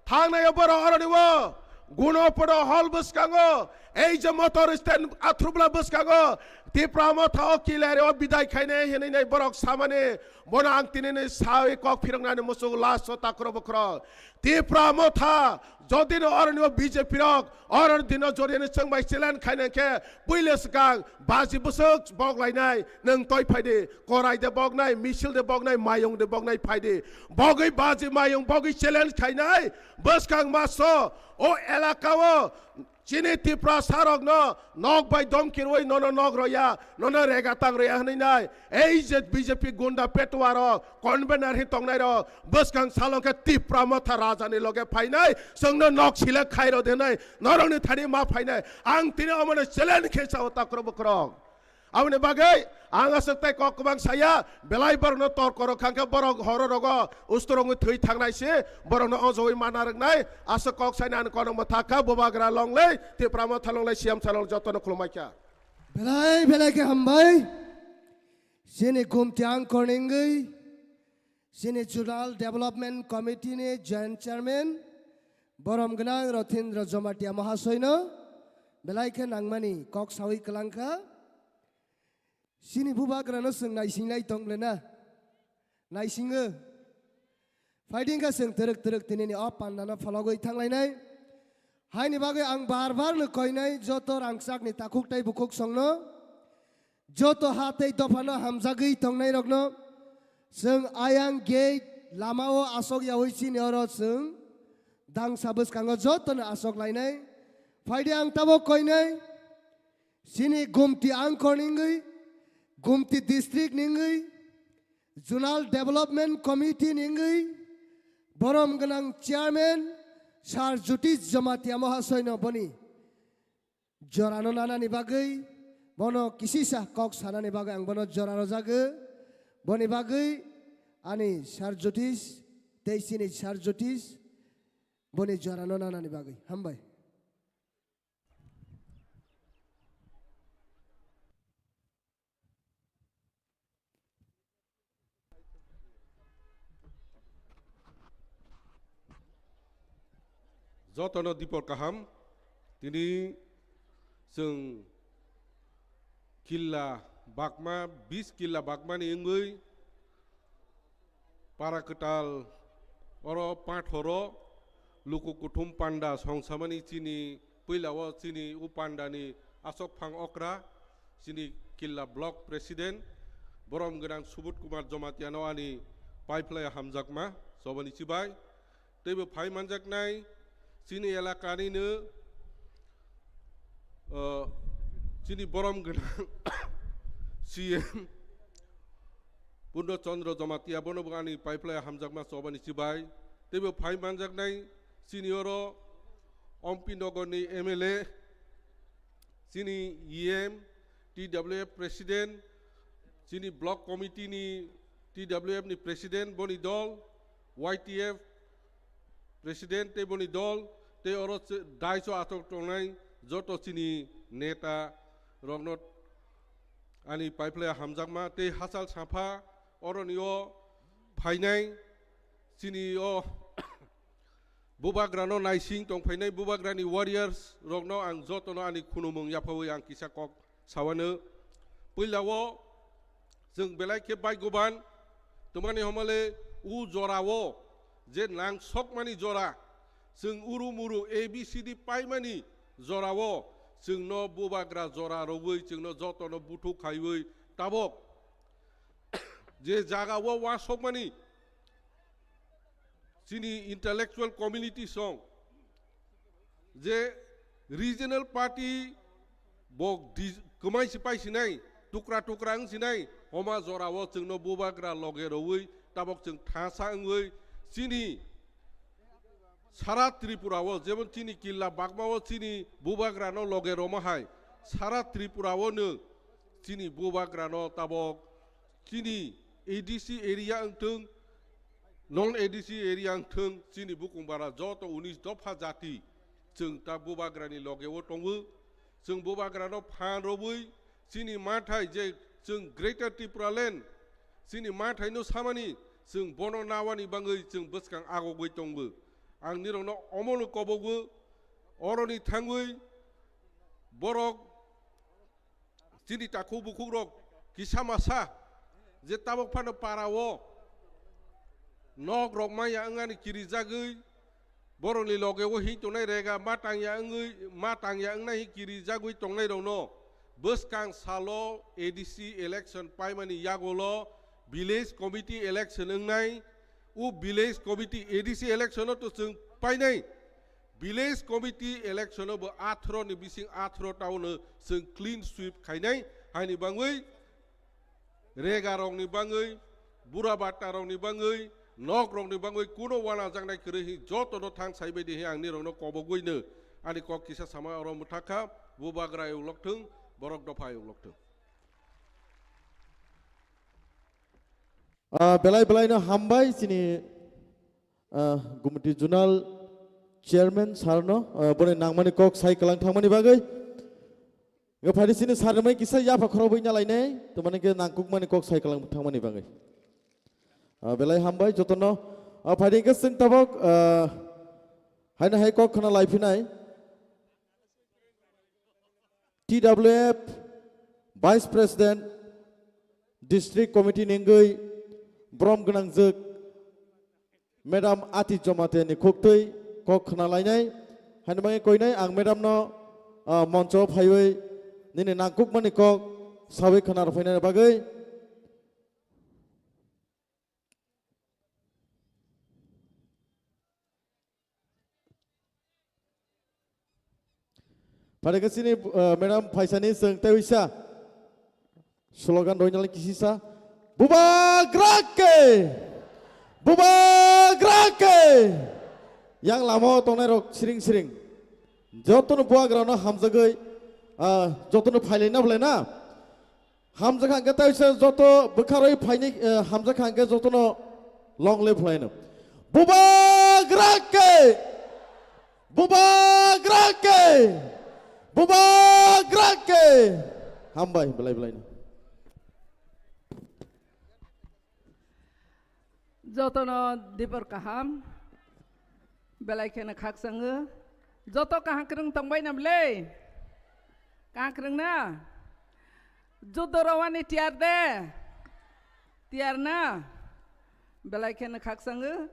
Thangnai o borok oroni o Gunopodo hall bwskango, ei je motor stand Athrubla bwskango, Tipra Motha o killa area o bidai khainai hinwi nai borok samani, bono ang tini ni sawi kok phiroknani muchung last o takhro bukhro. Tipra Motha jodi no oroni o B J P rok oroni dino jodi no chwng bai challenge khainai khe puila swkang baji bwswk bok lainai nwng toi phaidi. Korai de boknai, misil de boknai, mayung de boknai phaidi. Bogwi baji mayung, bogwi challenge khainai. Bwskang maso o elaka o chini Tiprasa rokno nok bai domkirwi nono nok roya, nono rega tang roya hwnwi nai. Ei je B J P gunda petuwa rok, convener hi tongnai rok, bwskang salong khe Tipra Motha raja ni loge phainai, chwngno nok select khai rw de hwnwi norokni thani ma phainai. Ang tini omono challenge khe sao takhro bukhro. Aboni bagwi ang aswk tei kok kwbang saya, belai borokno torko rok kha khe borok horo rogo usturungwi thwi thangnai se, borokno o jogwi mana rwknai, aswk kok saina ang kono mwthak kha, bubagra longlei, Tipra Motha longlei, C M salong jotono khulumai kha. Belai belai khe hambai. Chini Gumti Angkor ni wngwi, chini Zonal Development Committee ni Joint Chairman, borom gwnang Rothindra Jamatia Mahasoino belai khe nangmani kok sawi kwlang kha. Chini bubagrano chwng naisinglai tong le na? Naisingo. Phaidi wngkha chwng twrwk twrwk tinini o pandano phologwi thanglainai. Haini bagwi ang bar bar no koinai joto rangchakni takhuk tei bukhuk songno, joto ha tei dophano hamjagwi tongnairokno chwng ayang gate lamao asok yaui chini oro chwng dangsa bwskango jotono asok lainai. Phaidi ang tabok koinai. Chini Gumti Angkor ni wngwi, Gumti District ni wngwi, Zonal Development Committee ni wngwi, borom gwnang Chairman Sir Jyotish Jamatia Mahasoino boni jorano nanani bagwi, bono kisisa kok sanani bagwi ang bono jora rwjago. Boni bagwi ani Sir Jyotish tei chini Sir Jyotish boni jorano nanani bagwi. Hambai. Jotono dipor kaham, tini chwng killa bakma, bis killa bakmani wngwi para kwtal oro pathoro luku kuthum panda songsamani chini puila o chini u panda ni asok phang okra chini killa block president borom gwnang Subut Kumar Jamatia no ani paiphlai hamjakma chobani chibai. Teibo phai manjaknai chini elakani no, uh, chini borom gwnang C M Purno Chandra Jamatia, bono bo ani paiphlai hamjakma chobani chibai. Teibo phai manjaknai chini oro Ompi Nogor ni M L A chini E M, T W F president, chini block committee ni T W F ni president boni dol, Y T F president tei boni dol, tei oro che-, daiso atok tongnai joto chini neta rokno ani paiphlai hamjakma tei hachal sapha oroni o phainai chini o bubagrano naising tongphainai bubagrani warriors rokno ang jotono ani khunumung yaphawi ang kisa kok sawano. Puilao chwng belai khe baigoban twmani homole u jorao je nangsokmani jora, chwng uru muru A B C D paimani jorao chwngno bubagra jora rogwi chwngno jotono buthuk khaiwi tabok je jagao wasokmani chini intellectual community song je regional party bo di-, kwmai si pai sinai, tukra tukra wng sinai, homa jorao chwngno bubagra loge rogwi tabok chwng thasa wngwi chini sara Tripura o, jemon chini killa bagma o chini bubagrano loge roma hai, sara Tripura o no chini bubagrano tabok chini A D C area wngthwng, non A D C area wngthwng, chini bukung bara joto unis dopha jati chwng ta bubagrani loge o tongo. Chwng bubagrano phan robwi chini mathai je chwng Greater Tripura Land, chini mathaino samani chwng bono nawani bangwi chwng bwskang agogwi tongo. Ang nirokno omono kobogo, oroni thangwi borok chini takhuk bukhukrok kisa masa je tabok phano para o nok rok maya wngani kirijagwi borokni loge o hing tongnai rega ma tangya wngwi ma tangya wngnai hing kirijagwi tongnai rokno bwskang salo A D C election paimani yagulo village committee election wngnai. O village committee A D C election o to chwng painai. Village committee election o bo atharo ni bising atharo ta o no chwng clean sweep khainai, haini bangwi rega rok ni bangwi, bura batta rok ni bangwi, nok rok ni bangwi kuno wana jaknai kwrwi hi joto no thang sai bai di hi ang nirok no kobogwi no ani kok kisa sama oro mwthakha, bubagra ayuk lokthwng, borok dopha ayuk lokthwng. Ah, belai belai no hambai chini, ah, Gumti Zonal Chairman sir no, ah, boni nangmani kok sai kwlang thangmani bagwi. Nga phaidi chini sir ni mai kisa yapha khorobwi nalainai, twmani khe nangkukmani kok sai kwlang thangmani bagwi. Ah, belai hambai jotono. Ah, phaidi khe chwng tabok, ah, haino hai kok khna laiphinai. T W F Vice President, District Committee ni wngwi brom gwnangjwk Madam Ati Jomate ni khuktwi kok khna lainai. Haino bagwi koinai ang Madam no, ah, moncho phaiwi nini nangkukmani kok sawi khna rwphainani bagwi. Phaidi khe chini, uh, madam phaisani chwng tei uisa slogan roinali kisisa, "Bubagra ke! Bubagra ke!" Yang lama o tongnai rok siring siring. Jotono bubagra no hamjagwi, ah, jotono phailai na bwlai na. Hamjakha hwnkhe tei se joto bwkharwi phaini, eh, hamjakha hwnkhe jotono long live khlaino. Bubagra ke! Bubagra ke! Bubagra ke! Hambai, belai belaino. Jotono dipor kaham, belai kheno khakchangwi. Joto kaham kwrwng tongbai na bwle? Kaham kwrwng na? Judo rwani tiyar de? Tiyar na? Belai kheno khakchangwi.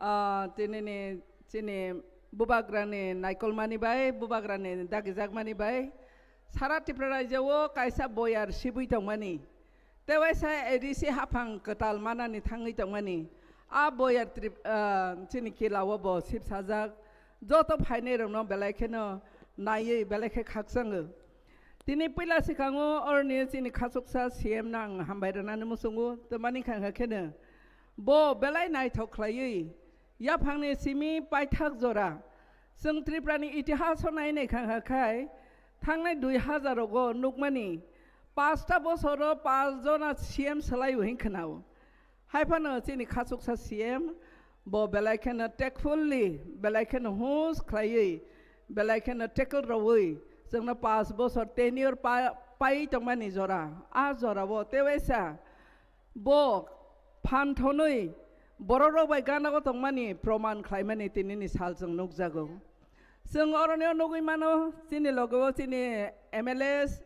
Ah, tinini chini bubagrani naikolmani bai, bubagrani dagijakmani bai, sara Tripura rajyo o kaisa boyar sibwi tongmani. Tewaisa A D C haphang kwtal manani thangwi tongmani. A boyar Trip-, ah, chini kila o bo sibsajak. Joto phainai rokno belai kheno naiwi belai khe khakchango. Tini puila swkango oroni chini khachuksa C M no ang hambai rwnani muchungo, twmani kha kha kheno bo belai naithok khlaiwi yaphangni simi paithak jora. Chwng Tripurani itihas o nai nai kha kha khai Thangnai dui hazar rogo nukmani, pasta bosoro pas jona C M swlaiwi hinkhwnao. Haiphano chini khachuksa C M bo belai kheno tactfully, belai kheno hus khlaiwi, belai kheno tackle rwui chwngno pas bosor tenure pa-, pai tongmani jora. A jorao tewaisa bo phan thonwi bororok bai ganago tongmani proman khlaimani tinini sal chwng nukjago. Chwng oroni nugwi mano, chini logeo chini M L As,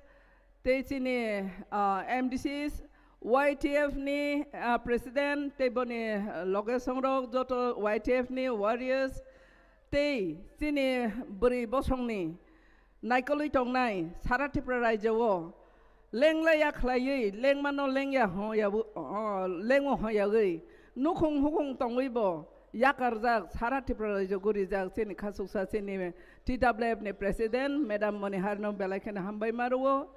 tei chini, ah, M D Cs, Y T F ni, ah, president, tei boni, ah, loge songrok joto Y T F ni warriors, tei chini bwrwi bosongni naikolwi tongnai sara Tripura rajyo o lenglaiya khlaiwi lengmano lengya hongya bo, o, lengo hongyawi nukhung hukhung tongwi bo yakarjak sara Tripura rajyo gurijak chini khasuksa chini T W F ni president madam Moniharno belai kheno hambai ma rwo.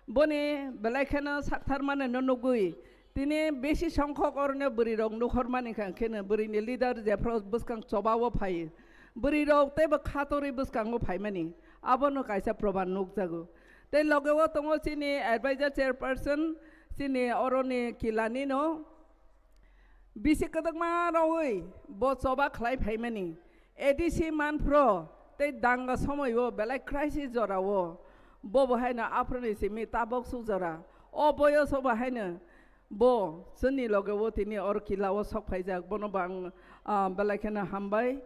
Boni belai kheno sakthar mane no nugwi tini besi songkhok oroni bwrwi rok nukhor mani kha kheno bwrwi ni leader jephru bwskang choba o phai bwrwi rok teibo khatorwi bwskango phaimani abono kaisa proman nukjago. Tei loge o tongo chini advisor chairperson chini oroni kilani no bisi kwdwkma rogwi bo choba khlai phaimani A D C manphro tei danga somoi o belai crisis jora o bo bo haino aphro ni simi tabok suk jora o boyos o bo haino bo chini loge o tini or kila o sok phaijak bono bo ang, ah, belai kheno hambai.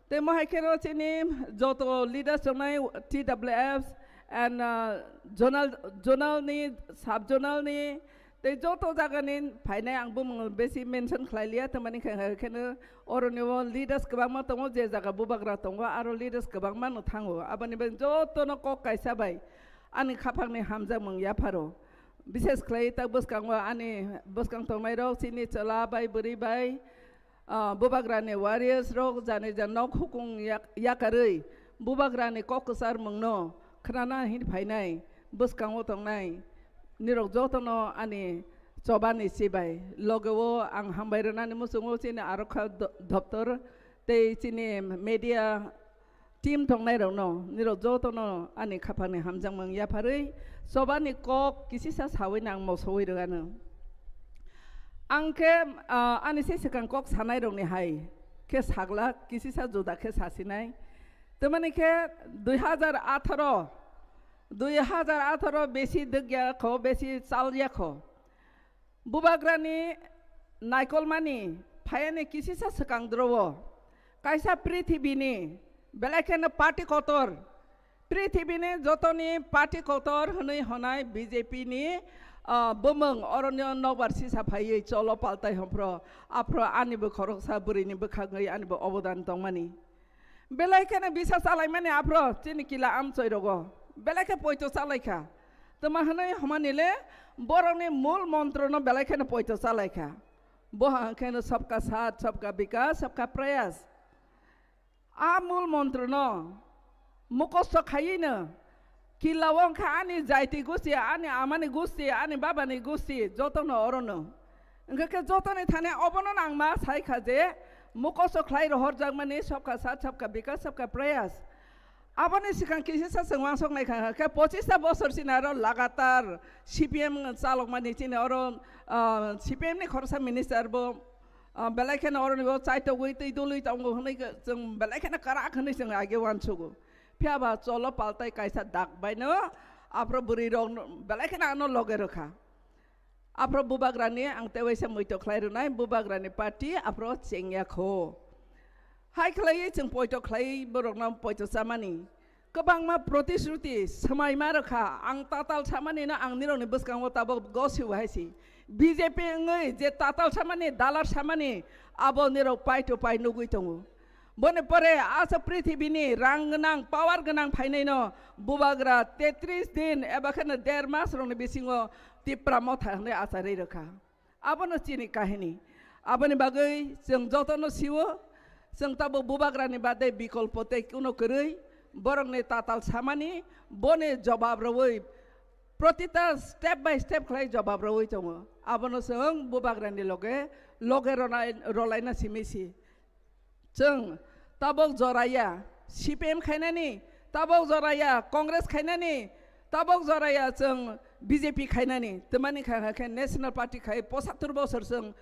Tei mohai kheno chini joto leaders tongnai T W Fs and, ah, zonal, zonal ni, sub zonal ni, tei joto jaga ni phainai ang bumung besi mention khlai liya, tamani khe, kheno oroni o leaders kwbangma tongo, je jaga bubagra tongo, aro leaders kwbangma no thango. Aboni bagwi joto no kok kaisa bai ani khaphang ni hamjakmung yapharo. Bises khlai tak bwskango ani bwskang tongnai rok chini chwla bai bwrwi bai, ah, bubagrani warriors rok jani ja nok hukung yak-, yakarwi bubagrani kok kwchar mungno khnana hin phainai bwskango tongnai nirok jotono ani chobani chibai. Loge o ang hambai rwnani muchungo chini arokha do-, doptor tei chini media team tongnai rokno nirok jotono ani khaphangni hamjakmung yapharwi chobani kok kisisa sawi nang mosowi rwgano. Ang khe, ah, ani se swkang kok sanai rokni hai khe sagla kisisa juda khe sasinai. Tamani khe dui hazar atharo, dui hazar atharo besi dwgya kho, besi chalya kho. Bubagrani naikolmani phayani kisisa swkang doro o kaisa prithibini belai kheno party kotor, prithibini jotoni party kotor hwnwi honai B J P ni, ah, bumung oronio nokbar sisa phaiwi cholo paltai hwnphro aphro anibo khoroksa bwrwini bwkhagwi anibo obodan tongmani. Belai kheno bisa chalaimani aphro chini kila amchoi rogo belai khe poito chalaikha. Tama hwnwi hwnmani le borokni mul montrono belai kheno poito chalaikha. Bo hwnkheno sabka saath, sabka bikas, sabka prayas. A mul montrono mukhosto khaiwino kila wngkha ani jaiti gusti, ani amani gusti, ani babani gusti, jotono orono. Hwnkhe khe jotoni thani obono nangma sai kha je mukhosto khlai rohorjakmani sabka saath, sabka bikas, sabka prayas. Aboni swkang kisisa chwng uansuk nai kha, khe pochista bosor chini aro lagatar C P M chalokmani chini oro, ah, C P M ni khoroksa minister bo, ah, belai kheno oroni bo chaitogwi twi dului tongo hwnwi khe chwng belai kheno kwrak hwnwi chwng age uansugo. Phiya ba cholo paltai kaisa dak baino aphro bwrwi rok belai kheno ano loge rwkha. Aphro bubagrani ang tewaisa muitok khlai rwnai, bubagrani party aphro chengya kho. Hai khlaiwi chwng poito khlai borokno poito chamani. Kwbangma protishruti swmaima rwkha, ang tatal samanino ang nirokni bwskango tabok gosibo hai si. B J P wngwi je tatal samani, dalar samani abo nirok pai to pai nugwi tongo. Boni pore asa prithibini rang gwnang, power gwnang phainaino bubagra tetris din eba kheno der mas rokni bisingo Tipra Motha hwnwi achari rwkha. Abono chini kahini. Aboni bagwi chwng jotono sio, chwng tabuk bubagrani bade bikolpo tei kuno kwrwi, borokni tatal samani, boni jobab rwui, protita step by step khlai jobab rwui tongo. Abono chwng bubagrani loge, loge ronai-, rolaina simi si. Chwng tabok joraya C P M khainani, tabok joraya Congress khainani, Tabok joraya chwng B J P khainani, twmani kha kha khe National Party khai posattur bosor chwng,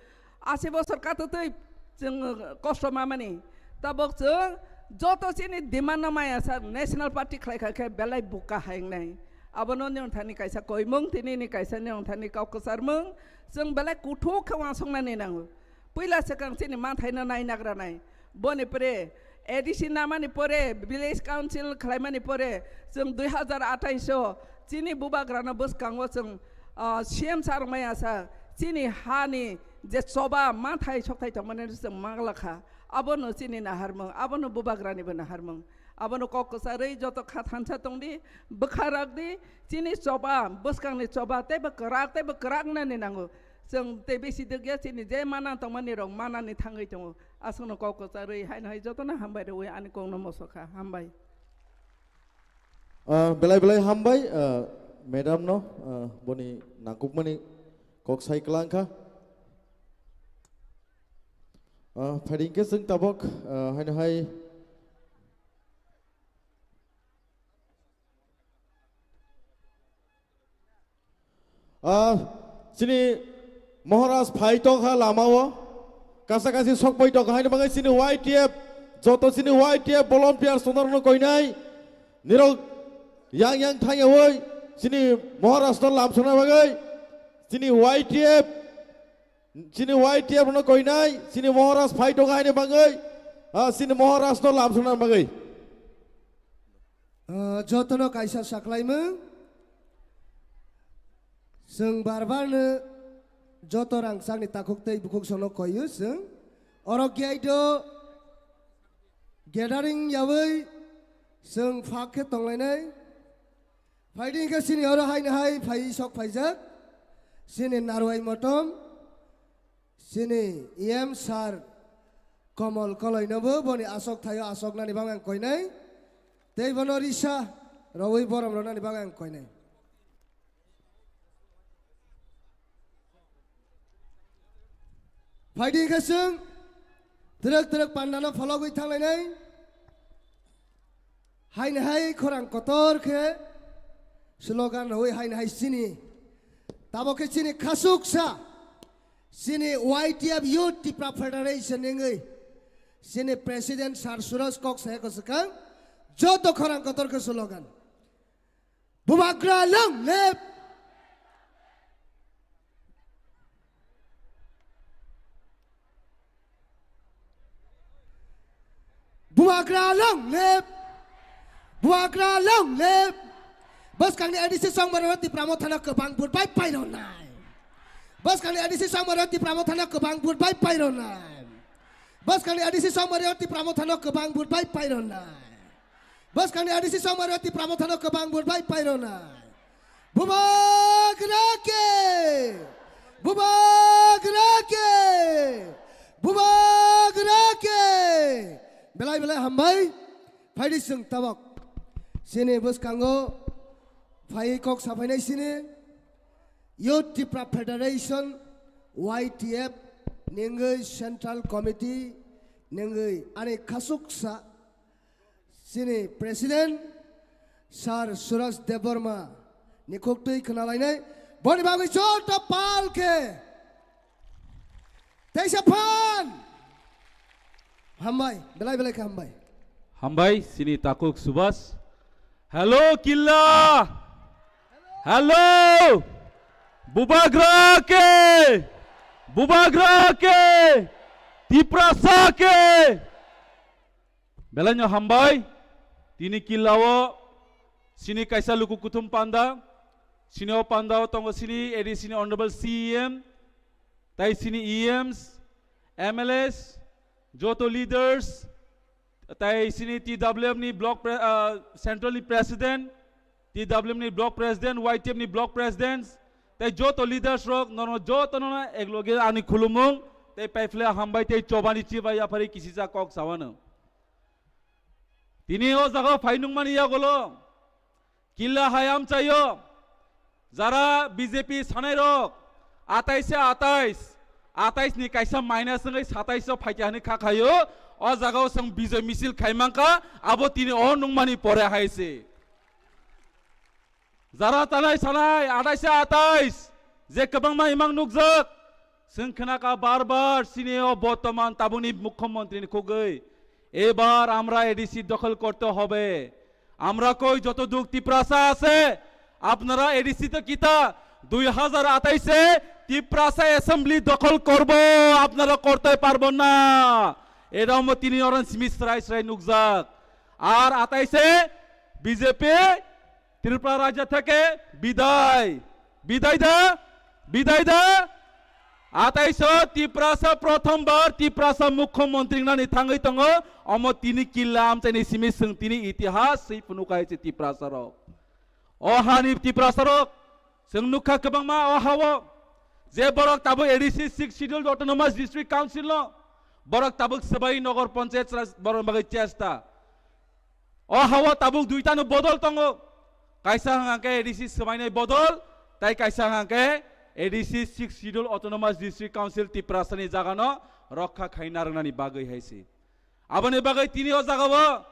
asi bosor katwtwi chwng kosto mamani. Tabok chwng joto chini demand no maya sa National Party khlai kha khe belai buka hai wngnai. Abono nini thani kaisa koimung, tini ni kaisa nini thani kok kwcharmung, chwng belai kuthuk khe uansuknani nango. Puila swkang chini manthaino nainagranai. Boni pore A D C namani pore, village council khlaimani pore, chwng dui hazar athais o chini bubagrano bwskango chwng, ah, C M sir maya sa chini hani je choba manthai sokthai tongmani chwng maglakha. Abono chini naharmung, abono bubagranibo naharmung. Abono kok kwcharwi joto kha thansa tongdi, bwkha rakdi, chini choba, bwskangni choba teibo kwrak, teibo kwrak nani nango. Chwng tei bisi dwkya chini je mana tongmani rok manani thangwi tongo. Aswkno kok kwcharwi haino hai jotono hambai rwui ani kokno mosokha. Hambai. Ah, belai belai hambai, ah, madam no, ah, boni nangkukmani kok sai kwlangkha. Ah, phaidi hwnkhe chwng tabok, ah, haino hai Ah, chini Maharaj phai tongkha lamao, kasa kasi sokpai tongkha, haini bagwi chini Y T F, joto chini Y T F volunteer sonorno koinai, nirok yang yang thangyawi chini Maharaj no lamsokna bagwi chini Y T F, chini Y T F no koinai, chini Maharaj phai tongkha, haini bagwi, ah, chini Maharaj no lamsokna bagwi. Ah, jotono kaisa saklaimung. Chwng bar barno joto rangchakni takhuk tei bukhuk sono koiyo chwng. Oro gate o gathering yaui chwng phak khe tonglainai. Phaidi hwnkhe chini oro haino hai phai sok phaijak. Chini Narwai Motom. Chini E M sir Komol Koloinobo boni asok thaio asoknani bagwi ang koinai. Tei bono risa rwui borom rwnani bagwi ang koinai. Phaidi hwnkhe chwng twrwk twrwk pandano phologwi thanglainai. Haini hai khorang kotor khe slogan rwui haini hai chini. Tabok khe chini khasuksa chini Y T F Youth Tipra Federation wngwi chini President Sir Suraj kok saya kwchwkang joto khorang kotor khe slogan. Bubagra long live! Bubagra long live! Bubagra long live! Bwskangni A D C Songmaro Tipra Mothano kwbang vote bai paironai. Bwskangni A D C Songmaro Tipra Mothano kwbang vote bai paironai. Bwskangni A D C Songmaro Tipra Mothano kwbang vote bai paironai. Bwskangni A D C Songmaro Tipra Mothano kwbang vote bai paironai. Bubagra ke! Bubagra ke! Bubagra ke! Belai belai hambai. Phaidi chwng tabok. Chini bwskango phai kok saphainai chini Youth Tipra Federation, Y T F, nengwi Central Committee, nengwi ani khasuksa chini President Sir Suraj Debbarma ni khuktwi khwnalainai. Boni bagwi joto pal khe teisa phan. Hambai, belai belai khe hambai. Hambai, chini takhuk Subhas. Hello, Killa! Hello! Bubagra ke! Bubagra ke! Tiprasa ke! Belaino hambai, tini Killao chini kaisa luku kuthum panda, chini o pandao tongo chini A D C ni Honorable C E M, tai chini E Ms, M L As, joto leaders, tai chini T W F ni block pre-, ah, central ni president, T W F ni block president, Y T F ni block presidents, tai joto leaders rok nono joto nono ekloge ani khulumung, tai paiphle hambai tai chobani chibai yaphari kisisa kok sawano. Tini o jaga phainungmani yagolo Killa hai amchaio jara B J P sanai rok atais se atais, atais ni kaisa minus wngwi satais o phaikha hwnwi kha khaio. O jaga o chwng bijoi misil khaimangkha, abo tini o nungmani pore hai se. Jara tanai sanai atais se atais, je kwbangma imang nukjak. Chwng khnakha bar bar chini o bortoman tabukni mukhyamantri ni khugwi, "Ebar amra A D C dokhol korte hobe." Amra koi joto duk Tiprasa ase, apnara A D C to kita, dui hazar atais e Tiprasa assembly dokhol korbo, apnara korte parbo na. Edaomo tini oran simi srai srai nukjak. Ar atais e B J P Tripura rajya theke bidai. Bidai da? Bidai da? Atais o Tiprasa prothom bar Tiprasa mukhyamantri wngnani thangwi tongo. Omo tini killa amchaini simi chwng tini itihas swi phunukha hai se Tiprasa rok. O hani Tiprasa rok chwng nukha kwbangma o hao je borok tabuk A D C Sixth Scheduled Autonomous District Council no borok tabuk swbai nogor panchayat borok bagwi chesta. O hao tabuk duitano bodol tongo. Kaisa hwnkha khe A D C swbainai bodol, tai kaisa hwnkha khe A D C Sixth Schedule Autonomous District Council Tiprasani jagano rokha khaina rwnani bagwi hai se. Aboni bagwi tini o jagao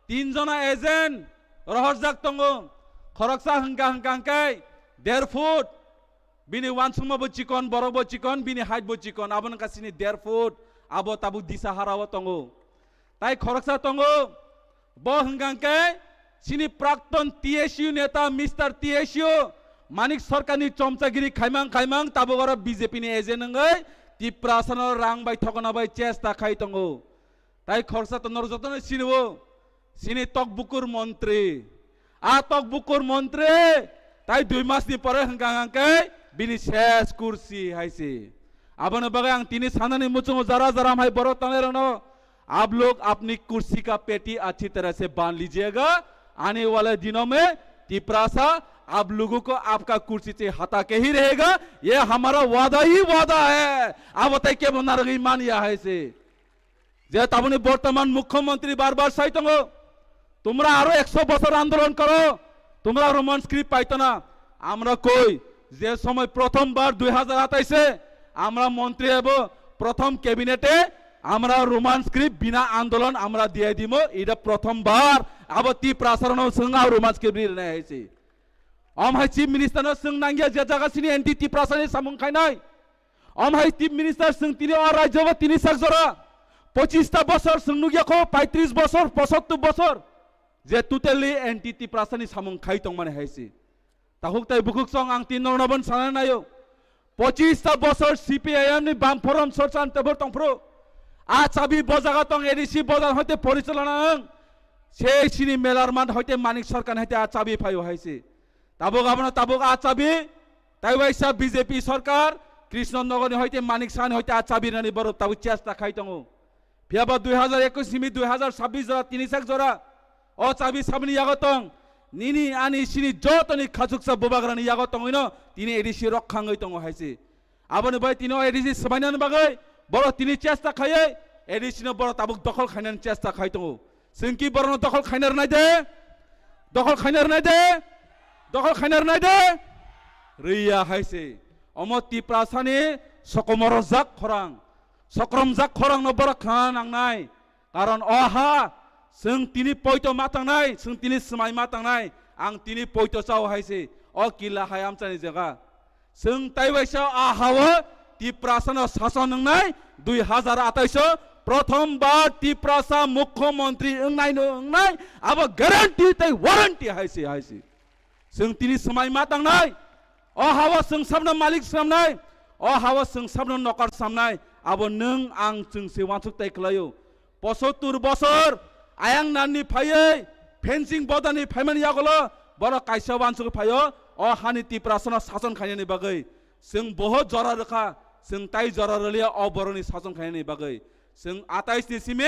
tin jona agent rohorjak tongo. Khoroksa hwnkha hwnkha hwnkhe der foot, bini uansukma bo chikon, borok bo chikon, bini height bo chikon, abo wngkha chini der foot, abo tabuk Disa harao tongo. Tai khoroksa tongo, bo hwnkha khe chini prakton T S U neta Mister T S U Manik Sarkarni chomchagiri khaimang khaimang tabuk oro B J P ni agent wngwi Tiprasano rang bai thokna bai chesta khai tongo. Tai khoroksa to norok jotono sinibo, sini tokbukur montri. A tokbukur montri tai dui masni pore hwnkha hwnkha khe bini ses kursi hai se. Aboni bagwi ang tini sanani muchungo jara jara hai borok tangnairokno, "आप लोग अपनी कुर्सी का पेटी अच्छी तरह से बांध लीजिएगा, आने वाले दिनों में तिपरासा आप लोगों को आपका कुर्सी से हटा के ही रहेगा, ये हमारा वादा ही वादा है।" Abo tai kebo narwgwi manya hai se. Je tabukni bortoman mukhyamantri bar bar sai tongo, "তোমরা আরো একশো বছর আন্দোলন করো, তোমরা রোমান স্ক্রিপ্ট পাইতো না।" আমরা কই, যে সময় প্রথমবার দুই হাজার আঠাইশে আমরা মন্ত্রী হব, প্রথম ক্যাবিনেটে আমরা রোমান স্ক্রিপ্ট বিনা আন্দোলন আমরা দিয়ে দিব, এটা প্রথমবার। Abo Tiprasarokno chwng a Roman script rinai hai se. Omo hai Chief Minister no chwng nangya je jaga sini anti Tiprasani samung khainai. Omo hai Chief Minister chwng tini o rajyo bo tini sak jora. Pochista bosor chwng nukya kho, paitris bosor, posottur bosor. Je totally anti Tiprasani samung khai tongmani hai se. Tahuk tai bukhuk song ang tin norno bon sana nayo. Pochista bosor C P I M ni bam forum sorchan tebor tongphro. A chabi bojaga tong A D C bojar hoite porichalona ang. Se sini melar man hoite Manik Sarkar hoite a chabi phayo hai se. Tabuk abono tabuk a chabi, tai waisa B J P sarkar, Krishnonogorni hoite Manik Sahani hoite a chabi rinani borok tabuk chesta khai tongo. Phiyaba dui hazar ekush simi dui hazar sabbish jora tini sak jora, o chabi sabini yago tong, nini ani sini jotoni khachuksa bubagrani yago tongwino tini A D C rok khangwi tongo hai se. Aboni bai tini o A D C swbainani bagwi borok tini chesta khaiwi A D C no borok tabuk dokhol khainani chesta khai tongo. Chwng ki borokno dokhol khaina rwnai de? Dokhol khaina rwnai de? Dokhol khaina rwnai de? Rwya hai se. Omo Tiprasani sokomorojak khorang, sokromjak khorangno borok khna nangnai. Karon o ha chwng tini poito ma tangnai, chwng tini swmai ma tangnai, ang tini poito chao hai se, o killa hai amchani jaga. Chwng tai waisa a hao Tiprasano sason wngnai, dui hazar atais o prothom bar Tiprasa mukhyamantri wngnai no wngnai, abo guarantee tai warranty hai se, hai se. Chwng tini swmai ma tangnai. O hao chwng sabno malik samnai. O hao chwng sabno nokar samnai. Abo nwng ang chwng se uansuk tai khlaio. Posottur bosor ayang nanni phaiwi fencing bodani phaimani yagulo borok kaisa uansuk phaio. O hani Tiprasano sason khainani bagwi chwng boho jora rwkha. Chwng tai jora rwliya o borokni sason khainani bagwi. Chwng atais ni simi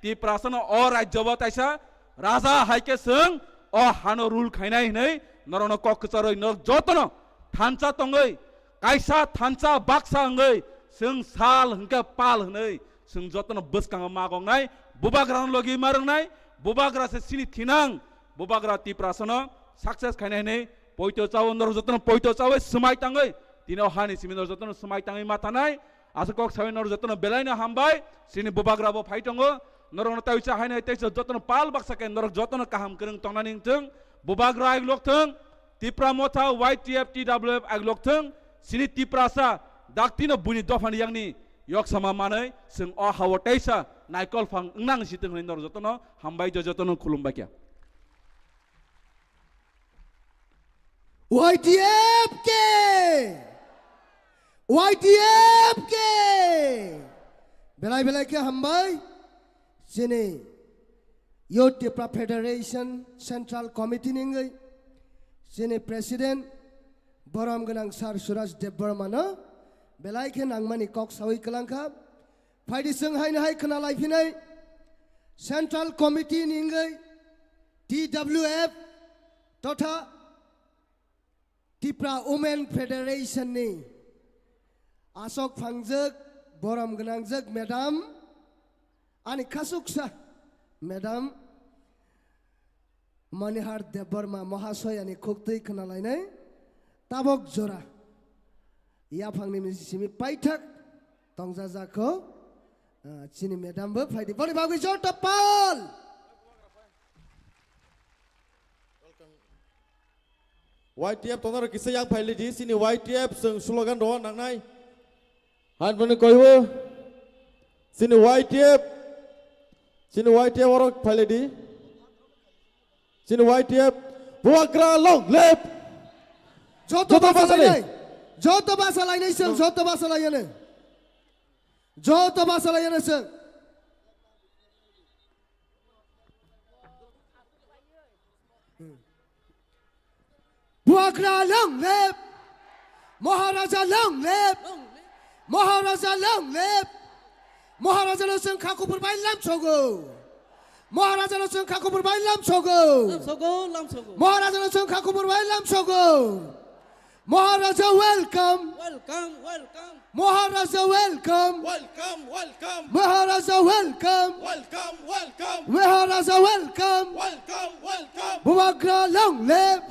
Tiprasano o rajyo bo taisa raja hai khe chwng o hano rule khainai hinwi norokno kok kwcharwi norok jotono thansa tongwi kaisa thansa baksa wngwi chwng sal hwnkhe pal hwnwi chwng jotono bwskango ma gongnai, bubagrano logi ma rwngnai, bubagra se chini thinang, bubagra Tiprasano success khainai hinwi poito chao norok jotono poito chawi swmai tangwi tini o hani simi norok jotono swmai tangwi ma thanai. Aswk kok sawi norok jotono belaino hambai. Chini bubagra bo phai tongo. Norokno taiwi cha hainai tei jotono pal baksa khe norok jotono kaham kwrwng tongnani wngthung. Bubagra ai lok thung. Tipra Motha, Y T F, T W F aglok thung, sini Tiprasa, daktino buini dophani yangni yoksama manwi, chwng o hao teisa naikol phang wngnang si thung hwnwi norok jotono hambai, jo jotono khulumbai kha. Y T F ke! Y T F ke! Belai belai khe hambai. Chini Youth Tipra Federation Central Committee ni wngwi chini President borom gwnang Sir Suraj Debbarma no belai khe nangmani kok sawi kwlangkha. Phaidi chwng haino hai khna laiphinai Central Committee ni wngwi T W F totha Tipra Women Federation ni asok phangjak, borom gwnangjak madam, ani khasuksa madam Manihar Debbarma Mahasayani khuktwi khna lainai tabok jora yaphangni simi paithak tongjajak kho, ah, chini madam bo phaidi boni bagwi joto pal. Y T F tongnaro kisa yang phailidi, chini Y T F chwng slogan rw nangnai. Hanbani koibo, chini Y T F, chini Y T F oro phailidi. Chini Y T F, Bubagra long live! Joto joto basa basa lainai. Joto basa lainai chwng, joto basa lainai. Joto basa lainai chwng. Bubagra long live! Maharaja long live! Maharaja long live! Maharaja no chwng kha kubur bai lamsogo. Maharaja no chwng kha kubur bai lamsogo. Lamsogo, lamsogo. Maharaja no chwng kha kubur bai lamsogo. Maharaja welcome. Welcome, welcome. Maharaja welcome. Welcome, welcome. Maharaja welcome. Welcome, welcome. Maharaja welcome. Welcome, welcome. Bubagra long live.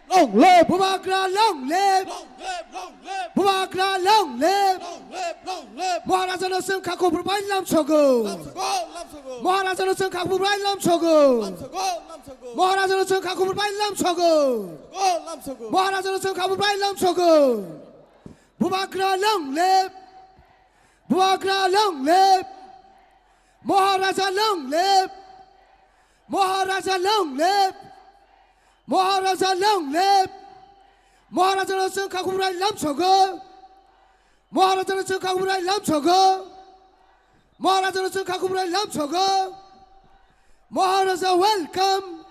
Long live. Bubagra long live. Long live, long live. Bubagra long live. Long live, long live. Maharaja no chwng kha kubur bai lamsogo. Lamsogo, lamsogo. Maharaja no chwng kha kubur bai lamsogo. Lamsogo, lamsogo. Maharaja no chwng kha kubur bai lamsogo. Lamsogo, lamsogo. Maharaja no chwng kha kubur bai lamsogo. Bubagra long live. Bubagra long live. Maharaja long live. Maharaja long live. Maharaja long live. Maharaja no chwng kha kubur bai lamsogo. Maharaja no chwng kha kubur bai lamsogo. Maharaja no chwng kha kubur bai lamsogo. Maharaja welcome.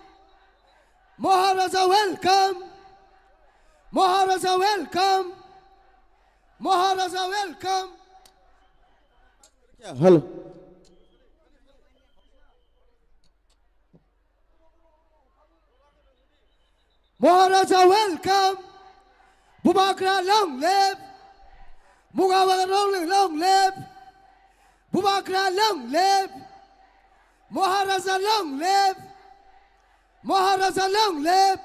Maharaja welcome. Maharaja welcome. Maharaja welcome. Hello. Maharaja welcome. Bubagra long live. Bubagra long live, long live. Bubagra long live. Maharaja long live. Maharaja long live.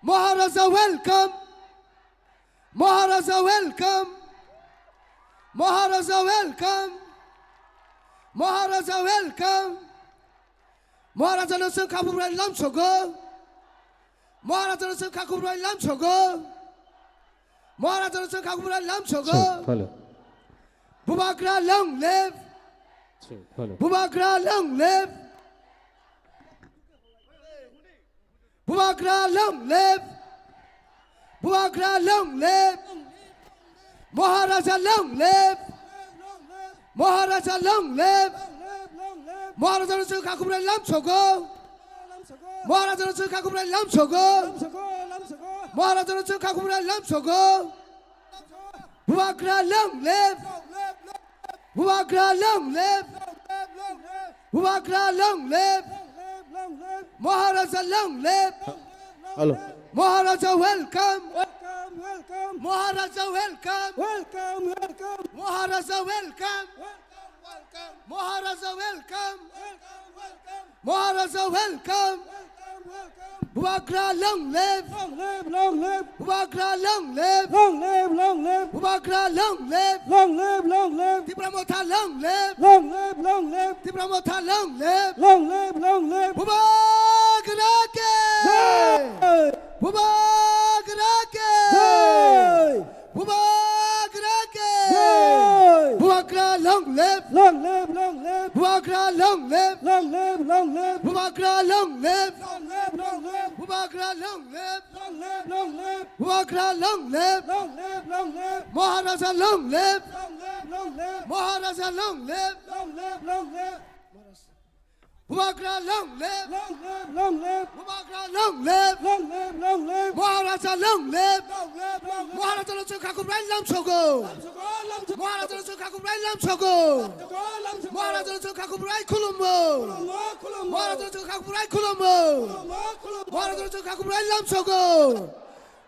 Maharaja welcome. Maharaja welcome. Maharaja welcome. Maharaja welcome. Maharaja no chwng kha kubur bai lamsogo. Maharaja no chwng kha kubur bai lamsogo. Maharaja no chwng kha kubur bai lamsogo. Sir, hello. Bubagra long live. Sir, hello. Bubagra long live. Bubagra long live. Bubagra long live. Maharaja long live. Maharaja long live. Maharaja no chwng kha kubur bai lamsogo. Maharaja no chwng kha kubur bai lamsogo. Maharaja no chwng kha kubur bai lamsogo. Bubagra long live. Bubagra long live. Bubagra long live. Maharaja long live. Hello. Maharaja welcome. Welcome, welcome. Maharaja welcome. Welcome, welcome. Maharaja welcome. Welcome, welcome. Maharaja welcome. Welcome, welcome. Maharaja welcome. Welcome, welcome. Bubagra long live. Long live, long live. Bubagra long live. Long live, long live. Bubagra long live. Long live, long live. Tipra Motha long live. Long live, long live. Tipra Motha long live. Long live, long live. Bubagra ke. Jai. Bubagra ke! Jai! Bubagra ke! Jai! Bubagra long live! Long live, long live! Bubagra long live! Long live, long live! Bubagra long live! Long live, long live! Bubagra long live! Long live, long live! Bubagra long live! Long live, long live! Maharaja long live! Long live, long live! Maharaja long live! Long live, long live! Bubagra long live! Long live, long live! Bubagra long live! Long live, long live! Maharaja long live! Long live, long live! Maharaja no chwng kha kubrai lamsogo! Lamsogo, lamsogo! Maharaja no chwng kha kubrai lamsogo! Lamsogo, lamsogo! Maharaja no chwng kha kubrai khulumo! Khulumo, khulumo! Maharaja no chwng kha kubrai khulumo! Khulumo, khulumo! Maharaja no chwng kha kubrai lamsogo!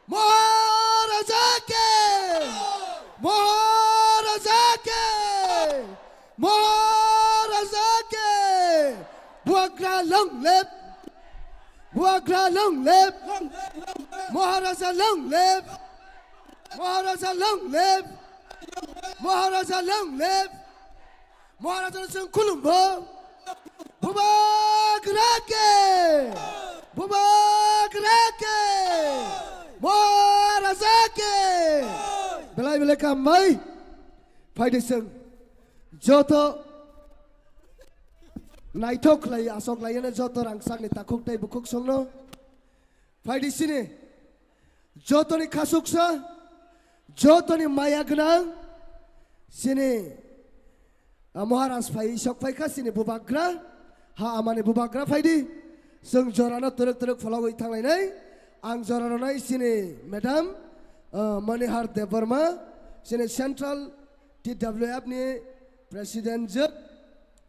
Maharaja ke! Maharaja ke! Maharaja ke! Bubagra long live! Bubagra long live! Maharaja long live! Maharaja long live! Maharaja long live! Maharaja no chwng khulumbo. Bubagra ke! Bubagra ke! Maharaja ke! Belai belai kambai. Phaidi chwng joto naithok khlai, asok khlai, joto rangchakni takhuk tei bukhuk songno. Phaidi sini jotoni khasuksa, jotoni maya gwnang, sini, ah, Maharaj phai sok phaikha, sini bubagra, ha amani bubagra phaidi, chwng jorano twrwk twrwk phologwi thanglainai, ang jora rwnai sini madam, ah, Manihar Debbarma, sini Central T W F ni president jwk,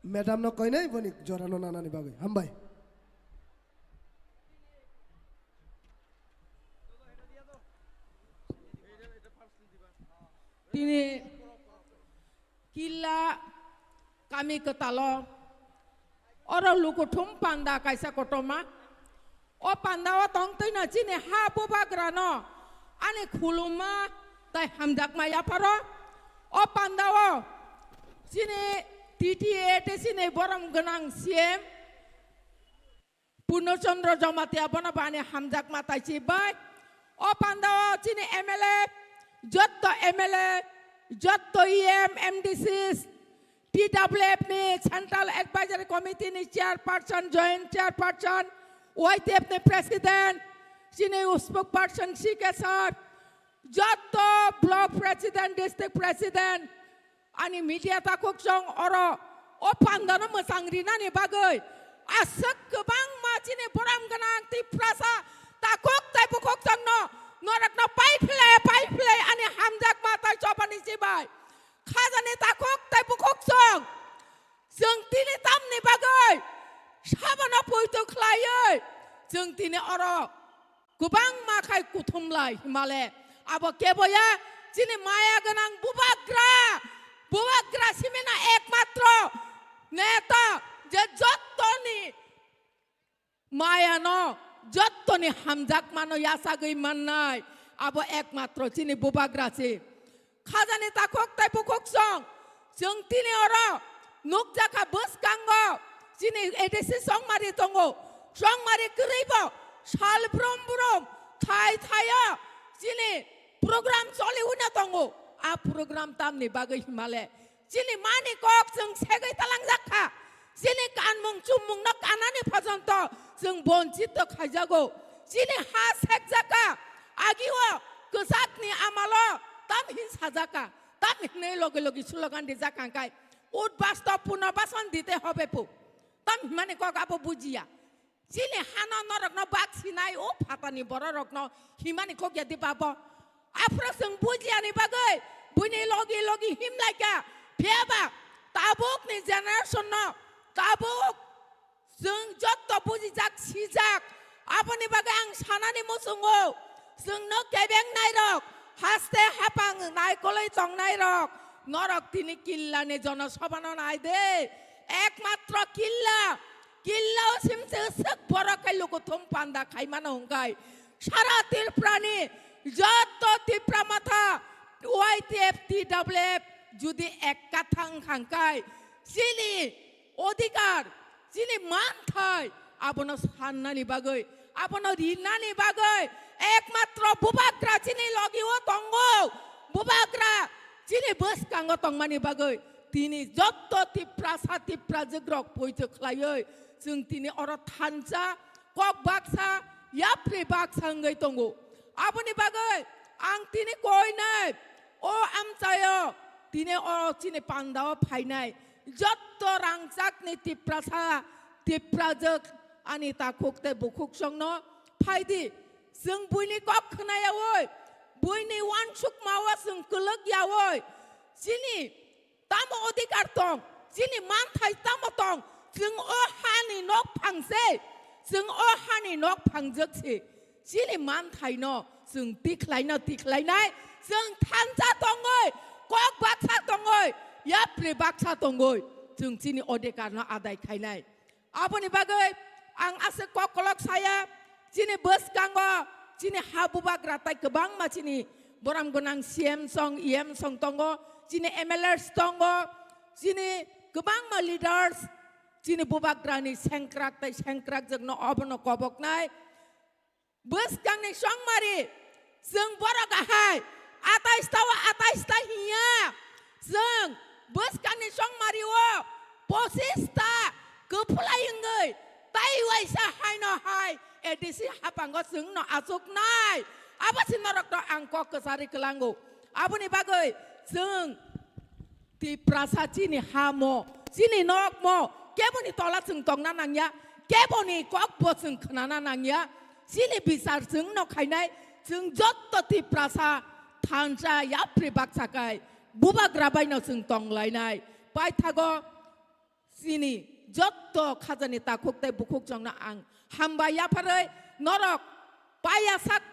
madam no koinai boni jorano nanani bagwi, hambai. Tini Killa kami kwtalo oro lukuthum panda kaisa kotorma. O panda o tongtwino chini ha bubagrano ani khulumma tai hamjakma yapharo. O panda o chini T T A tei chini borom gwnang C M Purno Chandra Jamatia bono bani hamjakma taichi bai. O panda o chini M L A, jotto M L A, jotto E M, M D Cs, T W F ni Central Advisory Committee ni Chairperson, Joint Chairperson, Y T F ni President, chini Spokesperson C K sir, jotto Block President, District President, ani media takhuk chwng oro o pandano mwchang rinani bagwi aswk kwbangma chini borom gwnang Tiprasa takhuk tei bukhuk chwngno norokno pai phlai, pai phlai ani hamjakma tai chobani chibai khajani takhuk tei bukhuk chwng chwng tini tamni bagwi sabono poito khlaiwi chwng tini oro kwbangma khai kuthumlai himale. Abo keboya chini maya gwnang bubagra, bubagra simino ekmatro neta je jottoni mayano, jottoni hamjakmano yachagwi mannai, abo ekmatro chini bubagra se. Khajani takhuk tei bukhuk chwng, chwng tini oro nukjakha bwskango chini A D C chongmari tongo, chongmari kwrwibo sal brum brum thai thaio chini program choli hwnwi tongo. A program tamni bagwi himale chini mani kok chwng segwi talangjak kha. Chini kanmung chummungno kanani phojonto chwng bonchito khaijago. Chini ha sekjaka, agio kwchakni amalo tam hin sajaka, tam hinwi logi logi slogan rijak hangkai, "Udbasto punarbasan dite hobe pu." Tam himani kok abo bujiya. Chini hano norokno bak sinai, o phatani bororokno himani kok ya di babo. Aphuru chwng bujiyani bagwi buini logi logi himlaikha. Phiyaba tabukni generation no tabuk chwng jotto bujijak sijak. Aboni bagwi ang sanani muchungo, chwngno kebeng nairok, haste hapang naikolwi tongnairok, norok tini killani jonosabhano nai de. Ekmatro killa Killao simse swk borok khai lukuthum panda khaimano hwnkhe sara Tripurani jotto Tipra Motha Y T F T W F judi ekka thang hangkai chini odhikar, chini manthai abono sannani bagwi, abono rinani bagwi Ekmatro bubagra chini logi o tongo. Bubagra chini bwskango tongmani bagwi tini jotto Tiprasa Tiprajwk rok poito khlaiwi chwng tini oro thansa, kok baksa, yapri baksa wngwi tongo. Aboni bagwi ang tini koinai o amchaio tini o chini pandao phainai jotto rangchakni Tiprasa Tiprajwk ani takhuk tei bukhuk songno phaidi. Chwng buini kok khwnayawi, buini uansukmao chwng kwlwk yawi, chini tamo odhikar tong, chini manthai tamo tong, chwng o hani nok phangse, chwng o hani nok phangjwk se, chini manthaino chwng tikhlaino tikhlainai, chwng thansa tongwi, kok baksa tongwi, yapri baksa tongwi, chwng chini odhikarno adai khainai. Aboni bagwi ang aswk kok kolok saya, chini bwskango chini ha bubagra tai kwbangma chini borom gwnang C M song, E M song tongo, chini M L As tongo, chini kwbangma leaders, chini bubagrani sengkrak tai sengkrakjwkno obono koboknai. Bwskangni songmari, chwng borok ahai, atais ta o atais ta hiya. Chwng bwskangni songmari o pochis ta kwphlai wngwi, tai waisa haino hai A D C hapango chwngno achuknai. Abo se norokno ang kok kwcharwi kwlango. Aboni bagwi chwng Tiprasa chini hamo, chini nokmo, keboni tola chwng tongna nangya, keboni kokbo chwng khnana nangya, chini bichar chwngno khainai, chwng jotto Tiprasa thansa yapri baksa kai, bubagra baino chwng tonglainai. Paithago chini jotto khajani takhuk tei bukhuk chwngno ang hambai yapharwi norok paiya sak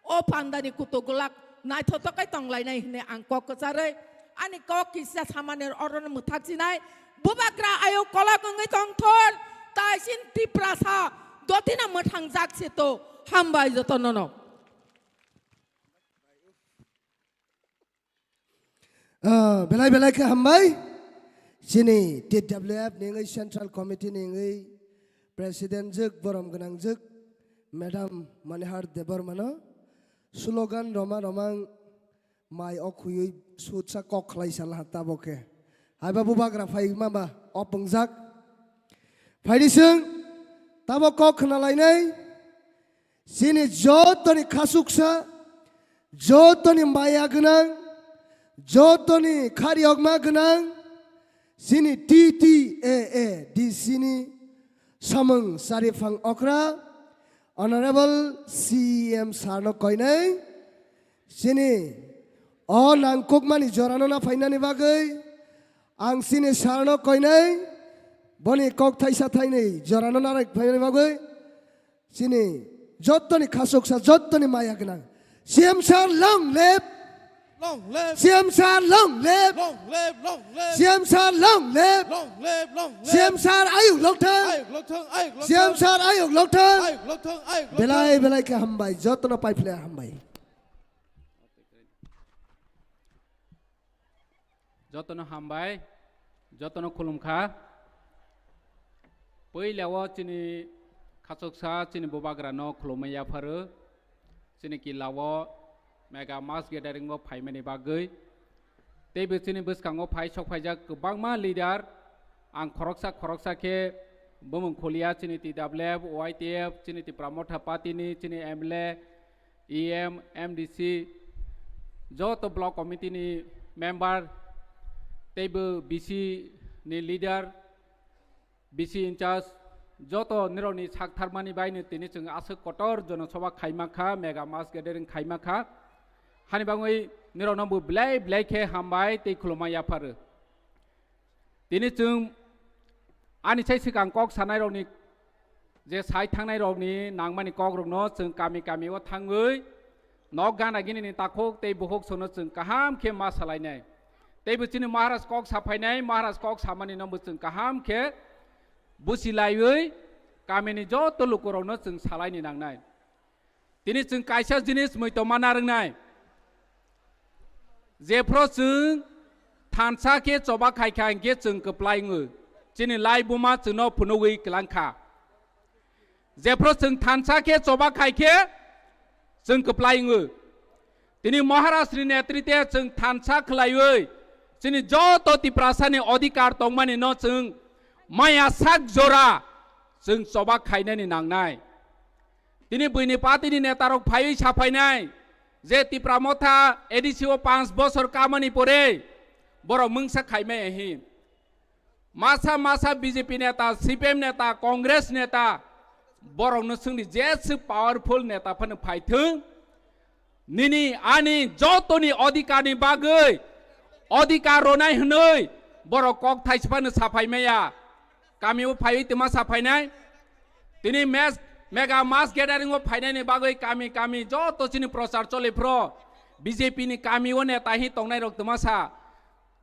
o pandani kutuk glak naithotok khe tonglainai hwnwi ang kok kwcharwi ani kok kisa samani orono mwthak sinai. Bubagra ayuk kolok wngwi tongthon, tai sin Tiprasa dotino mwthangjak sito. Hambai jotonono. Ah, belai belai khe hambai. Chini T W F ni wngwi Central Committee ni wngwi President jwk, borom gwnang jwk, Madam Manihar Debbarma no slogan roma romang mai o khuyui sutsa kok khlai sal ha tabo khe. Haiba bubagra phai mama o pungjak. Phaidi chwng tabo kok khna lainai. Chini jotoni khasuksa, jotoni maya gwnang, jotoni khariyokma gwnang, chini T T A A D C ni samung chariphang okra, Honorable C E M sir no koinai, chini o nangkukmani jorano na phainani bagwi ang chini sir no koinai, boni kok thaisa thainwi jorano na phainani bagwi. Chini jottoni khasuksa, jottoni maya gwnang. C M sir, long live! Long live! C M sir, long live! Long live, long live! C M sir, long live! Long live, long live! C M sir, ayuk lokthang! Ayuk lokthang, ayuk lokthang! C M sir, ayuk lokthang! Ayuk lokthang, ayuk lokthang! Belai belai khe hambai, jottono paiphle hambai. Jotono hambai, jotono khulumkha. Puila o chini khasuksa chini bubagrano khulumwi yapharo. Chini kila o mega mass gathering o phaimani bagwi. Teibo chini bwskango phai sok phaijak kwbangma leader. Ang khoroksa khoroksa khe bumung khulia chini T W F, Y T F, chini Tipra Motha Party ni, chini M L A, E M, M D C, joto block committee ni member, teibo B C ni leader, B C in charge, joto nirokni sak tharmani baino tini chwng aswk kotor jonosobha khaima kha, mega mass gathering khaima kha. Hani bagwi nirokno bo belai belai khe hambai tei khulumma yapharo. Tini chwng ani sai swkang kok sanairokni je sai thangnairokni nangmani kokrokno chwng kami kami o thangwi nok gana ginini takhuk tei bukhuk sono chwng kaham khe ma salainai. Teibo chini Maharaj kok saphainai, Maharaj kok samani no bo chwng kaham khe busilaiwi kamini joto lukurokno chwng salaini nangnai. Tini chwng kaisa jinis muitomana rwngnai. Jephru chwng thansa khe choba khai kha hinkhe chwng kwplai wngo. Chini lai buma chwngno phunugwi kwlang kha. Jephru chwng thansa khe choba khai khe Chwng kwplai wngo. Tini Maharaj ni netritwe chwng thansa khwlaiwi chini joto Tiprasa ni odhikar tongmani no chwng maya sak jora chwng choba khainani nangnai. Tini buini party ni neta rok phaiwi saphainai je Tipra Motha A D C o panch bosor kamani pore borok mungsa khaimaya hi. Masa masa B J P neta, C P M neta, Congress neta, borokno chwngni jeswk powerful neta phano phaithwng, nini ani jotoni odhikarni bagwi odhikar ronai hwnwi borok kok thaisa phano saphai maya. Kamio phaiwi twma saphainai. Tini mes-, mega mass gathering o phainaini bagwi kami kami joto chini prochar choli phro B J P ni kamio neta hi tongnai rok twma sa.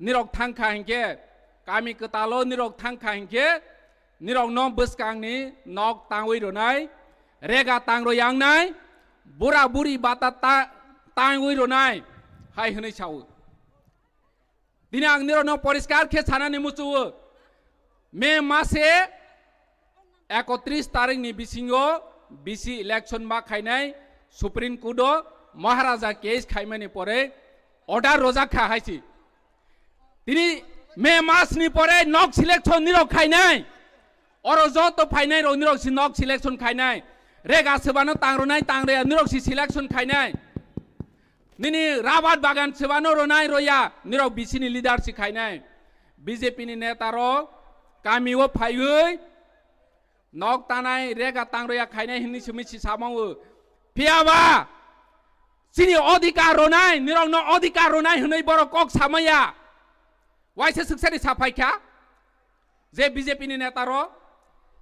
Nirok thangkha hinkhe, kami kwtalo nirok thangkha hinkhe, nirokno bwskangni nok tangwi rwnai, rega tangro yangnai, bura buri bata ta-, tangwi rwnai, hai hwnwi sao. Tini ang nirokno poriskar khe sanani muchuo, May mase ekotris tarikni bisingo bisi election ma khainai Supreme Court o Maharaja case khaimani pore order rojak kha haisi. Tini May mas ni pore nok selection nirok khainai. Oro joto phainai rok nirok si nok selection khainai. Rega sebano tangronai tangreya nirok si selection khainai. Nini rabat bagan sebano ronai roya nirok bisini leader si khainai. B J P ni neta rok kami o phaiwi nok tanai rega tangreya khainai hinwi simi si samao. Phiyaba chini odhikar ronai, nirokno odhikar ronai hwnwi borok kok samaya. Waisa swksari saphai kha je B J P ni neta rok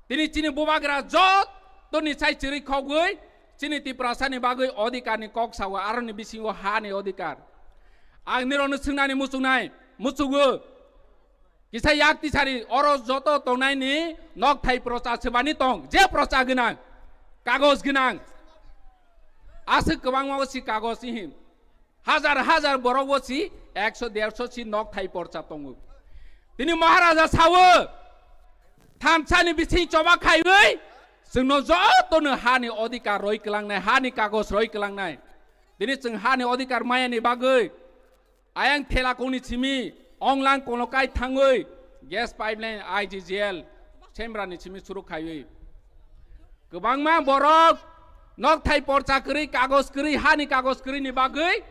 tini chini bubagra jotoni sai chirwi khogwi chini Tiprasani bagwi odhikarni kok sao, aroni bisingo hani odhikar. Ang nirokno swngnani muchungnai, muchungo. Kisa yak tisari oro joto tongnai ni nok thai procha sebani tong, je procha gwnang, kagoj gwnang. Aswk kwbangma o si kagoj ihin. Hajar hajar borok o si ekso derso si nok thai porcha tongo. Tini Maharaja sawo, thansa ni bising choba khaiwi, chwngno joto no hani odhikar roi kwlangnai, hani kagoj roi kwlangnai. Tini chwng hani odhikar maya ni bagwi, Ayang Thelakung ni simi Onglang Konokai thangwi gas pipeline I G G L Semra ni simi suru khaiwi. Kwbangma borok nok thai porcha kwrwi, kagoj kwrwi, hani kagoj kwrwi ni bagwi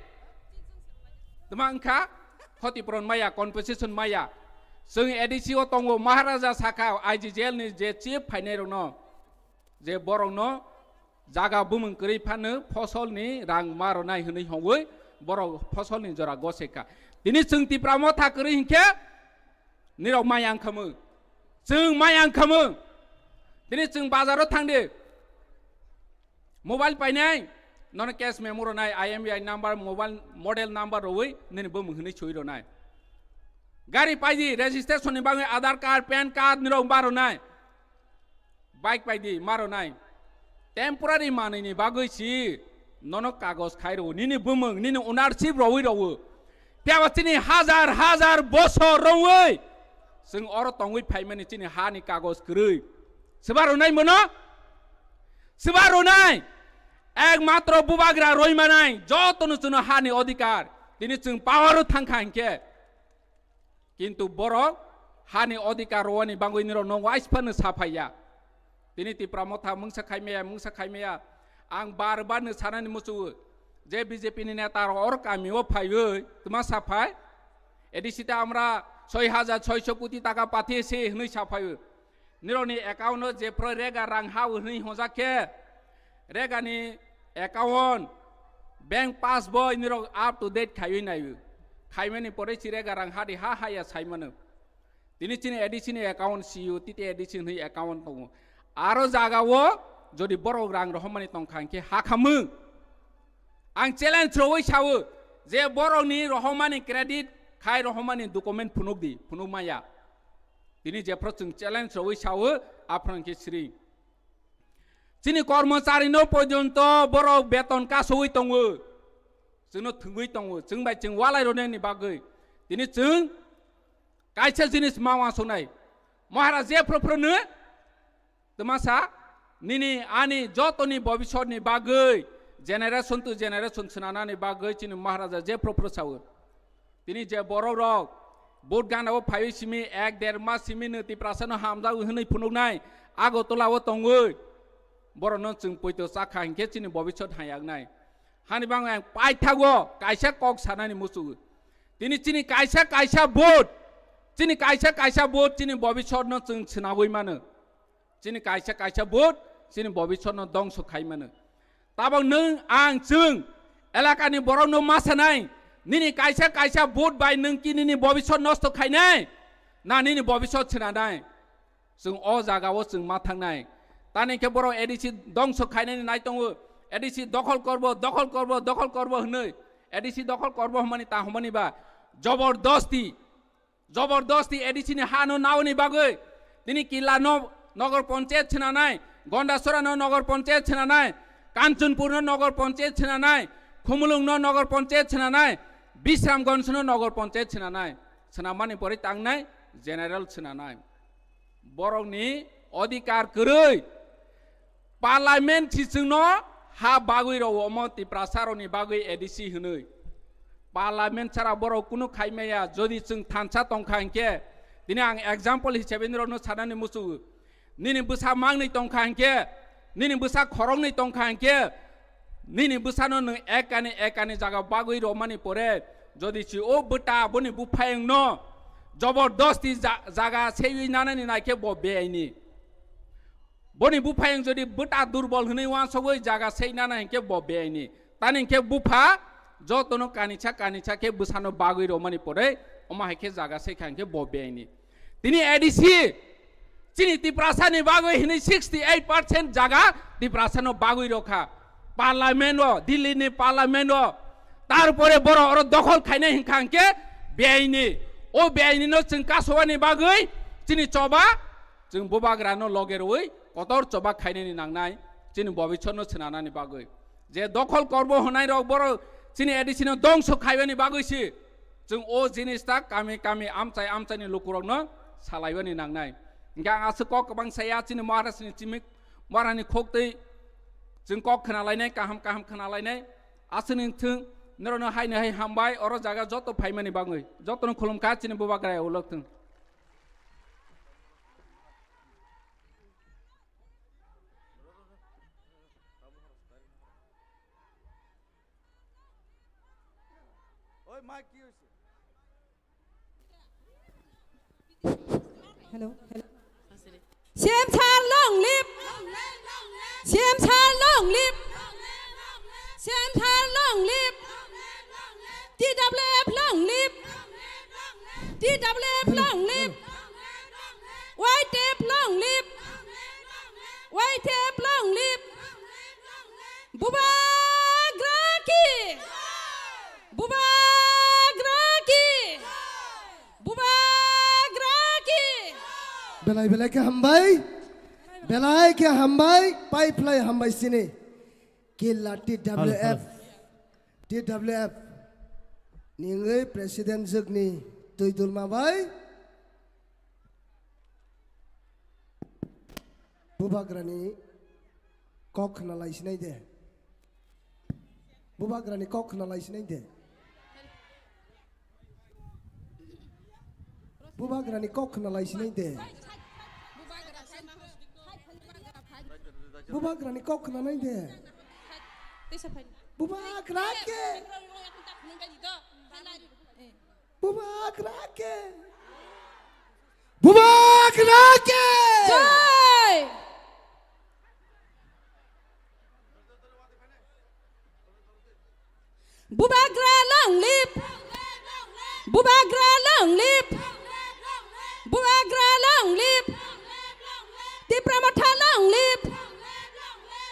twma wngkha khoti puron maya, compensation maya. Chwng A D C o tongo, Maharaja sakha I G G L ni je chief phainai rokno. Je borokno jaga bumung kwrwi phano fosolni rang ma rwnai hwnwi hongwi borok fosolni jora gosek kha. Tini chwng Tipra Motha kwrwi hinkhe nirok maya wngkhamung. Chwng maya wngkhamung. Tini chwng bazaro thangdi. Mobile painai, nono cash memo rwnai, I M E I number, mobile model number rwwi nini bumung hwnwi swi rwnai. Gari paidi, registration ni bagwi Aadhaar card, pan card nirok ma rwnai. Bike paidi ma rwnai. Temporary manwi ni bagwi si nono kagoj khai rwo, nini bumung, nini ownership rwi rwo. Phiya ba chini hajar hajar bosor rwi chwng oro tongwi phaimani chini hani kagoj kwrwi. Swba rwnai mono? Swba rwnai. Ekmatro bubagra rwi manai jotono chwngno hani odhikar. Tini chwng power o thangkha hinkhe. Kintu borok hani odhikar rwani bagwi nirok no wise phano saphaiya. Tini Tipra Motha mungsa khaimaya, mungsa khaimaya. Ang bar bar no sanani muchugo je B J P ni neta rok oro kami o phaiwi twma saphai. A D C ta amra soi hajar soiso koti taka pathiyesi hwnwi saphaiwi. Nirokni account o jephru rega rang ha hwnwi honjak khe, rega ni account, bank passbook nirok up to date khaiwi naiwi. Khaimani pore si rega rang ha di ha haya saimano. Tini chini A D C ni account siyo, titi A D C hwnwi account tongo. Aro jaga o jodi borok rang rohormani tongkha hinkhe ha khamung. Ang challenge rwui sao je borokni rohormani credit khai rohormani document phunuk di, phunuk maya. Tini jephru chwng challenge rwui sao, aphuru khe sri. Chini kormochari no porjonto borok beton kasoui tongo. Chwngno thwngwi tongo. Chwng bai chwng walai rwnani bagwi. Tini chwng kaisa jinis ma uansuknai. Maharaj jephru phru no twmasa nini ani jotoni bobisotni bagwi Generation to generation swnanani bagwi chini Maharaja je propose sao. Tini je borok rok vote gana o phaiwi simi ek der mas simi no Tiprasa no hamjak hwnwi phunuknai Agartala o tongwi borok no chwng poito chakha hinkhe chini bobisot hayaknai. Hani bang ang paithago kaisa kok sanani muchungo. Tini chini kaisa kaisa vote, chini kaisa kaisa vote chini bobisot no chwng swnagwi mano. Chini kaisa kaisa vote chini bobisot no dongso khai mano. Tabok nwng ang chwng elakani borok no masanai, nini kaisa kaisa vote bai nwng ki nini bobisot nosto khainai, na nini bobisot swnanai? Chwng o jaga o chwng ma thangnai. Tani khe borok A D C dongso khainani nai tongo. A D C dokhol korbo, dokhol korbo, dokhol korbo hwnwi. A D C dokhol korbo hwnmani ta hwnmani ba jobordosti. Jobordosti A D C ni ha no naoni bagwi. Tini Killa no nogor panchayat swnanai, Gondasora no nogor panchayat swnanai, Kanchanpur no nogor panchayat swnanai, Khumulwng no nogor panchayat swnanai, Bisramganj no nogor panchayat swnanai. Swnamani pore tangnai general swnanai. Borokni odhikar kwrwi. Parliament si chwngno ha bagwi rwo omo Tiprasa rokni bagwi A D C hwnwi. Parliament sara borok kunu khai maya, jodi chwng thansa tongkha hinkhe, tini ang example hisabe nirokno sanani muchungo. Nini bwsa mangni tongkha hinkhe, nini bwsa khoroknwi tongkha hinkhe, nini bwsano nwng ekani ekani jaga bagwi romani pore, jodi si o bwta boni buphayungno jobordosti ja-, jaga seiwi nanani naikhe bo beaini. Boni buphayung jodi bwta durbol hwnwi uansugwi jaga sei nana hinkhe bo beaini. Tani hinkhe bupha jotono kanisa kanisa khe bwsano bagwi romani pore, omo hai khe jaga sei kha hinkhe bo beaini. Tini A D C, chini Tiprasa ni bagwi hwnwi sixty eight percent jaga Tiprasa no bagwi rokha. Parliament o, Delhi ni parliament o. Tarpore borok oro dokhol khainai hinkha hinkhe beaini. O beaini no chwng kasowani bagwi chini choba, chwng bubagra no loge rwi kotor choba khainani nangnai chini bobisor no swnanani bagwi. Je dokhol korbo hwnai rok borok chini A D C no dongso khaibani bagwi si chwng o jinis ta kami kami amchai amchai ni lukurok no salaibani nangnai. Hinkhe ang aswk kok kwbang saya chini Maharaj ni chimik Maharaj ni khok twi chwng kok khna lainai kaham kaham khna lainai aswk ni thwng norok no hai ni hai hambai oro jaga joto phaimani bagwi joto no khulum kha chini bubagra ulok thwng. Oi, mic ki hoise? Hello, hello. C M sir long live. C M sir long live. C M sir long live. T W F long live. T W F long live. Y T F long live. Y T F long live. Bubagra ki. Bubagra ki. Bubagra ki. Belai belai khe hambai. Belai khe hambai. Pai phlai hambai sini. Killa T W F. Hello, hello. T W F ni wngwi president jwkni twi dulma bai. Bubagrani kok khna lai sinai de. Bubagrani kok khna lai sinai de. Bubagrani kok khna lai sinai de. Bubagrani kok khna nai de. Bubagra ke. Bubagra ke. Bubagra ke. Jai. Bubagra long live. Bubagra long live. Bubagra long live. Tipra Motha long live.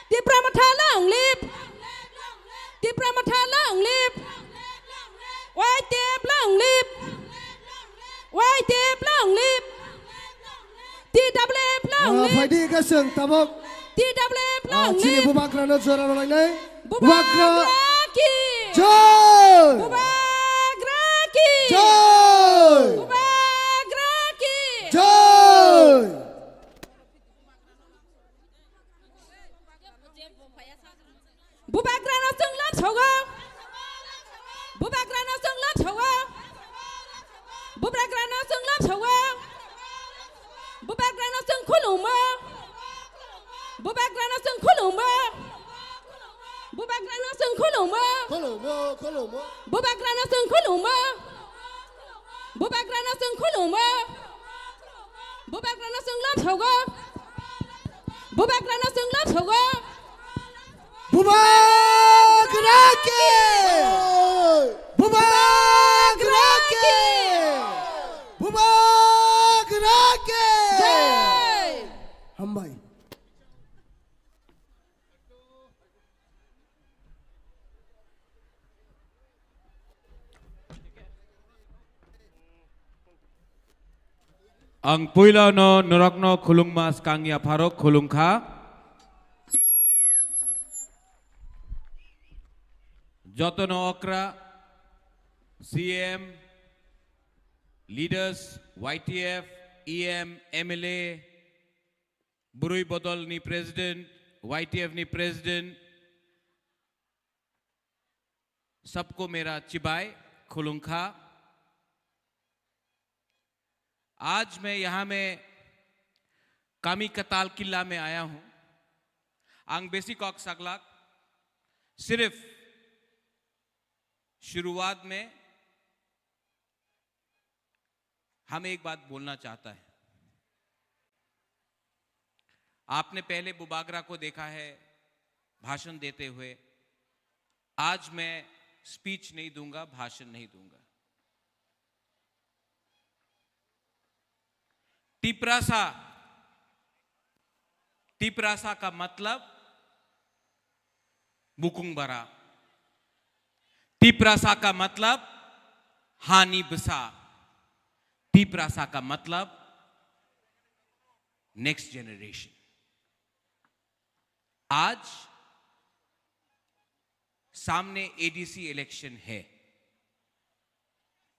Tipra Motha long live. Tipra Motha long live. Y T F long live. Y T F long live. T W F long live. Phaidi ka chwng tabok. T W F long live. Chini bubagra no jora rwlainai. Bubagra ki. Jai. Bubagra ki. Jai. Bubagra ki. Jai. Bubagra Bubagrano chwng khulumo. Bubagrano chwng khulumo. Bubagrano chwng lomsogo. Bubagrano chwng lomsogo. Bubagra ki! Bubagra ki! Bubagra ki! Jai! Hambai. Ang puila no norokno khulungma skang ya pharok khulungkha. Jotono okra, C M, leaders, Y T F, E M, M L A, Burui Bodol ni president, Y T F ni president, सबको मेरा चिबाय खुलुंखा। आज मैं यहाँ में कामी कताल किला में आया हूँ। Ang besi kok saklak, सिर्फ शुरुआत में हम एक बात बोलना चाहता है। आपने पहले बुबागरा को देखा है भाषण देते हुए। आज मैं स्पीच नहीं दूंगा, भाषण नहीं दूंगा। तिप्रासा, तिप्रासा का मतलब बुकुंग बरा। तिप्रासा का मतलब हानि बसा। तिप्रासा का मतलब नेक्स्ट जनरेशन। आज सामने A D C इलेक्शन है।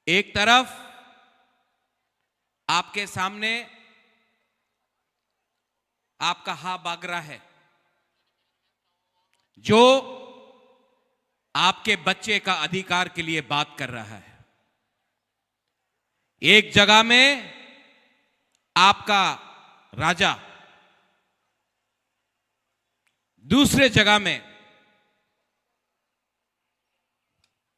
एक तरफ आपके सामने आपका हा बागरा है, जो आपके बच्चे का अधिकार के लिए बात कर रहा है। एक जगह में आपका राजा, दूसरे जगह में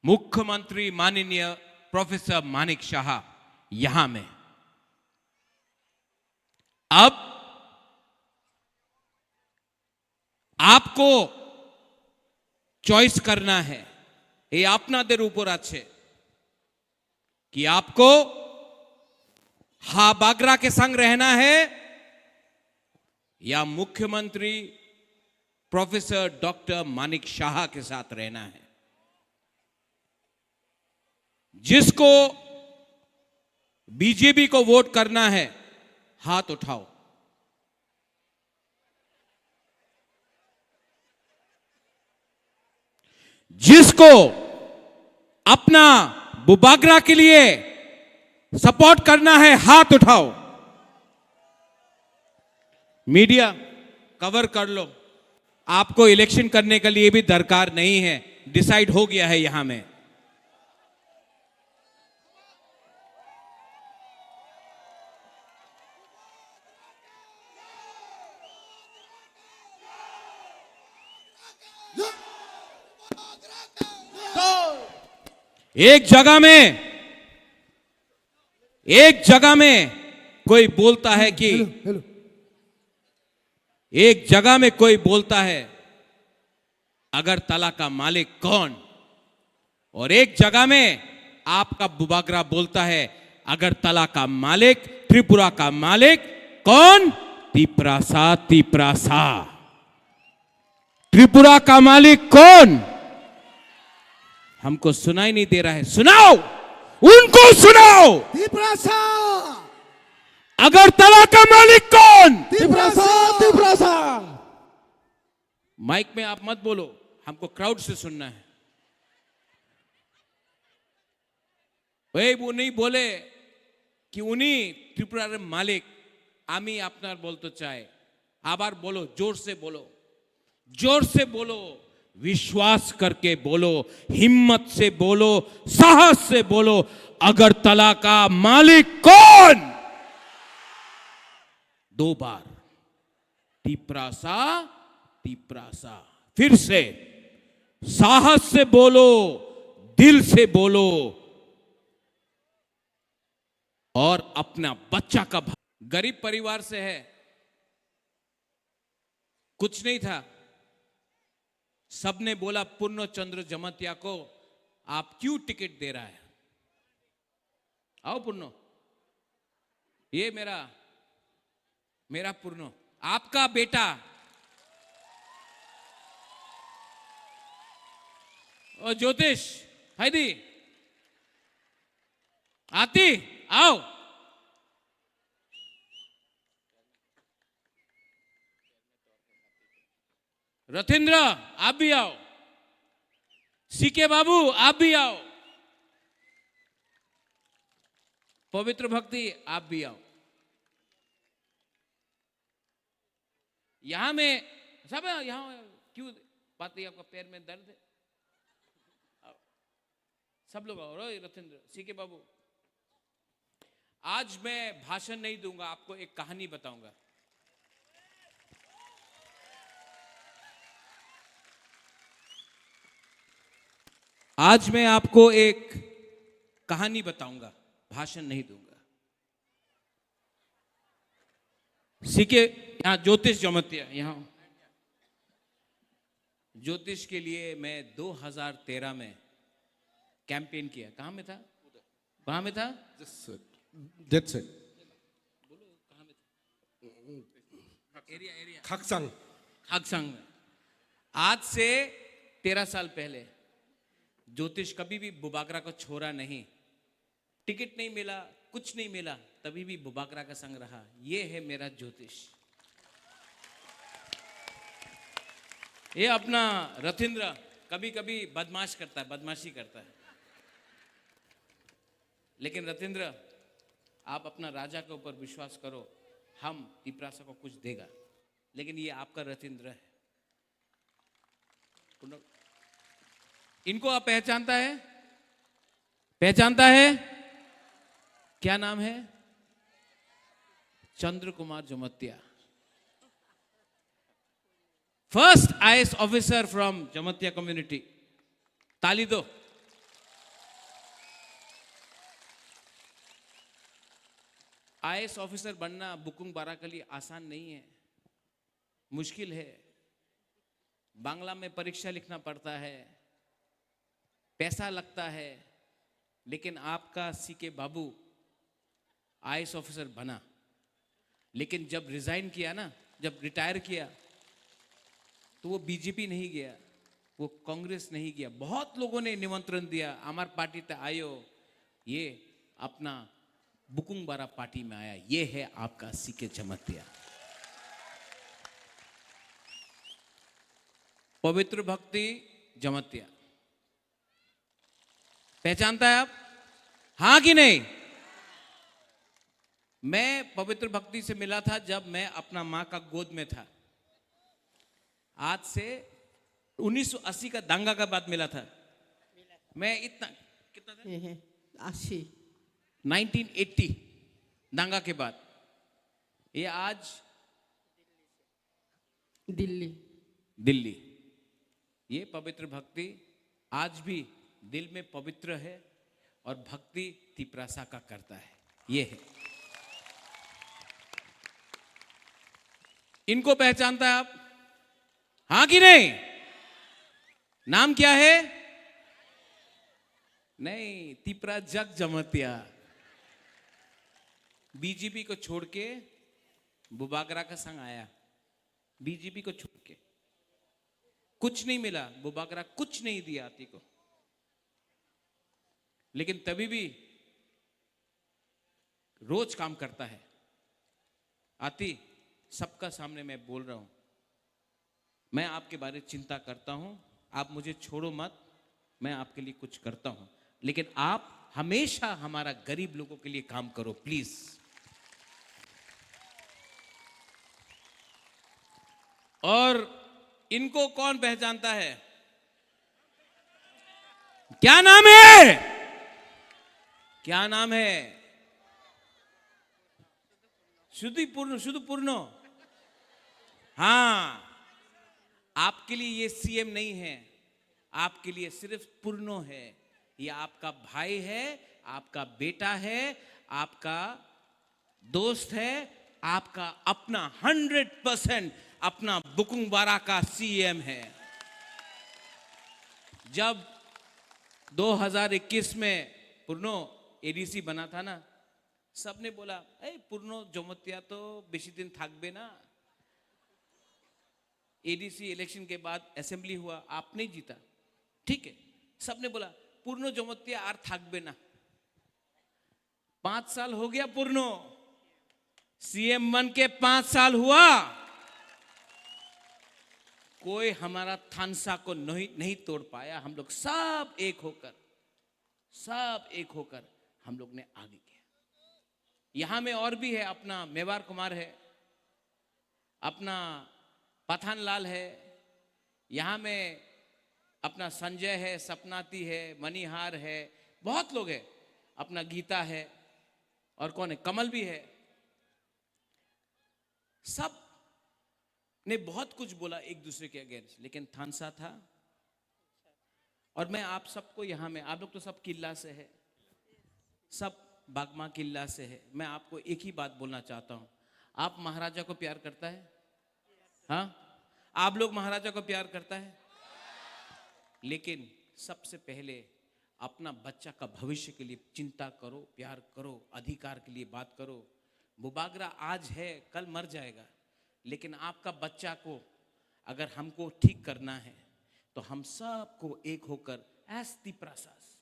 मुख्यमंत्री माननीय प्रोफेसर मानिक शाह यहां में। अब आपको चॉइस करना है, ये আপনাদের উপর আছে। कि आपको हा बागरा के संग रहना है या मुख्यमंत्री प्रोफेसर डॉक्टर मानिक शाह के साथ रहना है, जिसको बीजेपी को वोट करना है, हाथ उठाओ। जिसको अपना बुबागरा के लिए सपोर्ट करना है, हाथ उठाओ। मीडिया कवर कर लो, आपको इलेक्शन करने के लिए भी दरकार नहीं है, डिसाइड हो गया है यहां में। एक जगह में, एक जगह में कोई बोलता है कि हेलो, हेलो। एक जगह में कोई बोलता है, अगरतला का मालिक कौन? और एक जगह में आपका बुबागरा बोलता है, अगरतला का मालिक, त्रिपुरा का मालिक कौन? तिप्रासा, तिप्रासा। त्रिपुरा का मालिक कौन? हमको सुनाई नहीं दे रहा है, सुनाओ, उनको सुनाओ। तिप्रासा। अगरतला का मालिक कौन? तिप्रासा, तिप्रासा। माइक में आप मत बोलो, हमको क्राउड से सुनना है। এই উনি বলে কি উনি ত্রিপুরার মালিক, আমি আপনার বলতে চাই, আবার বলো, জোর से बोलो, जोर से बोलो, विश्वास करके बोलो, हिम्मत से बोलो, साहस से बोलो, अगरतला का मालिक कौन? दो बार। तिप्रासा, तिप्रासा। फिर से, साहस से बोलो, दिल से बोलो, और अपना बच्चा का भा-, गरीब परिवार से है, कुछ नहीं था। सबने बोला, "पूर्ण चंद्र जमतिया को आप क्यों टिकट दे रहा है?" आओ पूर्ण, ये मेरा, मेरा पूर्ण, आपका बेटा। ओ ज्योतिष, हाय दी, आती, आओ। रथिंद्र, आप भी आओ। सीके बाबू, आप भी आओ। पवित्र भक्ति, आप भी आओ। यहाँ में सब, यहाँ क्यों, बात नहीं, आपका पैर में दर्द है? आओ। सब लोग आओ। ओए रथिंद्र, सीके बाबू, आज मैं भाषण नहीं दूंगा, आपको एक कहानी बताऊंगा। आज मैं आपको एक कहानी बताऊंगा, भाषण नहीं दूंगा। सीके, यहाँ ज्योतिष जमतिया, यहाँ ज्योतिष के लिए मैं दो हज़ार तेरह में कैंपेन किया। कहाँ में था? कहाँ में था? That's it. That's it. Area, area. खाकसांग। खाकसांग में। आज से तेरह साल पहले ज्योतिष कभी भी बुबागरा को छोड़ा नहीं। टिकट नहीं मिला, कुछ नहीं मिला, तभी भी बुबागरा का संग रहा। ये है मेरा ज्योतिष। ये अपना रथिंद्र कभी-कभी बदमाश करता है, बदमाशी करता है। लेकिन रथिंद्र, आप अपना राजा के ऊपर विश्वास करो, हम तिपरासा को कुछ देगा। लेकिन ये आपका रथिंद्र है। इनको आप पहचानता है? पहचानता है? क्या नाम है? चंद्र कुमार जमतिया। First I A S officer from Jamatia community. ताली दो। आईएएस ऑफिसर बनना बुकुंग बारा के लिए आसान नहीं है, मुश्किल है। बांग्ला में परीक्षा लिखना पड़ता है, पैसा लगता है, लेकिन आपका सीके बाबू आईएएस ऑफिसर बना। लेकिन जब रिजाइन किया ना, जब रिटायर किया, तो वो बीजेपी नहीं गया, वो कांग्रेस नहीं गया। बहुत लोगों ने निमंत्रण दिया, हमार पार्टी ते आयो, ये अपना बुकुंग बारा पार्टी में आया। ये है आपका सीके जमतिया। पवित्र भक्ति जमतिया, पहचानता है आप? हाँ कि नहीं? मैं पवित्र भक्ति से मिला था जब मैं अपना माँ का गोद में था। आज से उन्नीस सौ अस्सी का दंगा के बाद मिला था। मैं इतना, कितना था? ये है अस्सी। नाइनटीन एटी दंगा के बाद। ये आज दिल्ली। दिल्ली। ये पवित्र भक्ति आज भी दिल में पवित्र है और भक्ति तिपरासा का करता है। ये है। इनको पहचानता है आप? हाँ कि नहीं? नाम क्या है? नहीं, तिपरा जग जमतिया। बीजेपी को छोड़ के बुबागरा का संग आया। बीजेपी को छोड़ के कुछ नहीं मिला, बुबागरा कुछ नहीं दिया आती को। लेकिन तभी भी रोज काम करता है। आती, सबका सामने मैं बोल रहा हूं, मैं आपके बारे चिंता करता हूं, आप मुझे छोड़ो मत, मैं आपके लिए कुछ करता हूं, लेकिन आप हमेशा हमारा गरीब लोगों के लिए काम करो, प्लीज। और इनको कौन पहचानता है? क्या नाम है? क्या नाम है? शुद्धिपूर्ण, शुद्धपूर्ण। हाँ, आपके लिए ये सीएम नहीं है, आपके लिए सिर्फ पूर्णो है। ये आपका भाई है, आपका बेटा है, आपका दोस्त है, आपका अपना हंड्रेड परसेंट अपना बुकुंगबारा का सीएम है। जब दो हज़ार इक्कीस में पूर्णो एडीसी बना था ना, सबने बोला, "ए, पूर्णो जमतिया तो बेसी दिन থাকবে না।" एडीसी इलेक्शन के बाद असेंबली हुआ, आप नहीं जीता, ठीक है, सबने बोला, "पूर्णो जमतिया আর থাকবে না।" पांच साल हो गया पूर्णो, सीएम बन के पांच साल हुआ, कोई हमारा थानसा को नहीं नहीं तोड़ पाया। हम लोग सब एक होकर, सब एक होकर हम लोग ने आगे किया। यहाँ में और भी है, अपना मेवार कुमार है, अपना पठान लाल है, यहाँ में अपना संजय है, सपनाती है, मणिहार है, बहुत लोग है, अपना गीता है, और कौन है, कमल भी है। सब ने बहुत कुछ बोला एक दूसरे के अगेंस्ट, लेकिन थानसा था। और मैं आप सबको यहाँ में, आप लोग तो सब किल्ला से है, सब बागमा किल्ला से है। मैं आपको एक ही बात बोलना चाहता हूँ, आप महाराजा को प्यार करता है? हाँ, आप लोग महाराजा को प्यार करता है? लेकिन सबसे पहले अपना बच्चा का भविष्य के लिए चिंता करो, प्यार करो, अधिकार के लिए बात करो। बुबागरा आज है, कल मर जाएगा, लेकिन आपका बच्चा को अगर हमको ठीक करना है, तो हम सबको एक होकर, एज तिप्रासास,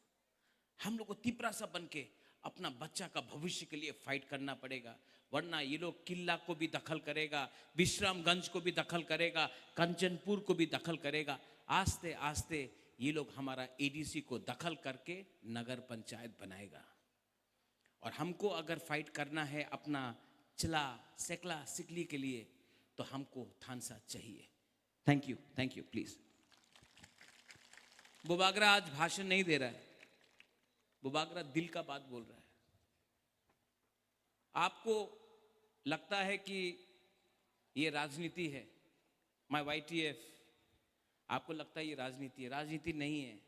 हम लोग को तिप्रासा बन के अपना बच्चा का भविष्य के लिए फाइट करना पड़ेगा। वरना ये लोग किला को भी दखल करेगा, विश्रामगंज को भी दखल करेगा, कंचनपुर को भी दखल करेगा। आस्ते आस्ते ये लोग हमारा एडीसी को दखल करके नगर पंचायत बनाएगा। और हमको अगर फाइट करना है अपना चला, सेकला, सिकली के लिए, तो हमको थानसा चाहिए। Thank you, thank you, please. Bubagra आज भाषण नहीं दे रहा है, बुबागरा दिल का बात बोल रहा है। आपको लगता है कि ये राजनीति है, माय वाईटीएफ, आपको लगता है ये राजनीति है? राजनीति नहीं है,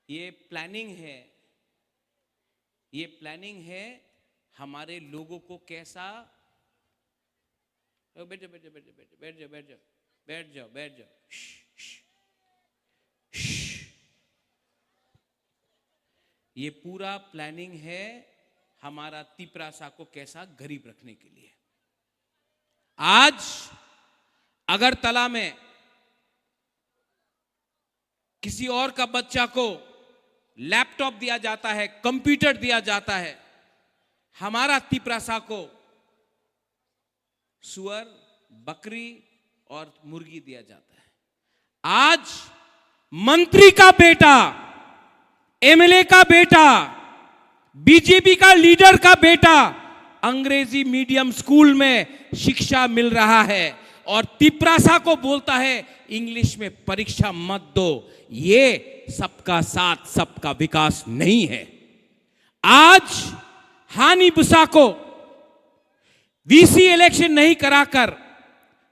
ये प्लानिंग है। ये प्लानिंग है हमारे लोगों को कैसा, ओ, बैठ जाओ, बैठ जाओ, बैठ जाओ, बैठ जाओ, बैठ जाओ, बैठ जाओ, बैठ जाओ, बैठ जाओ। श्श, श्श। ये पूरा प्लानिंग है हमारा तिपरासा को कैसा गरीब रखने के लिए। आज अगरतला में किसी और का बच्चा को लैपटॉप दिया जाता है, कंप्यूटर दिया जाता है, हमारा तिपरासा को सुअर, बकरी और मुर्गी दिया जाता है। आज मंत्री का बेटा, एमएलए का बेटा, बीजेपी का लीडर का बेटा अंग्रेजी मीडियम स्कूल में शिक्षा मिल रहा है और तिपरासा को बोलता है, "इंग्लिश में परीक्षा मत दो।" ये सबका साथ, सबका विकास नहीं है। आज हानि बुसा को वीसी इलेक्शन नहीं कराकर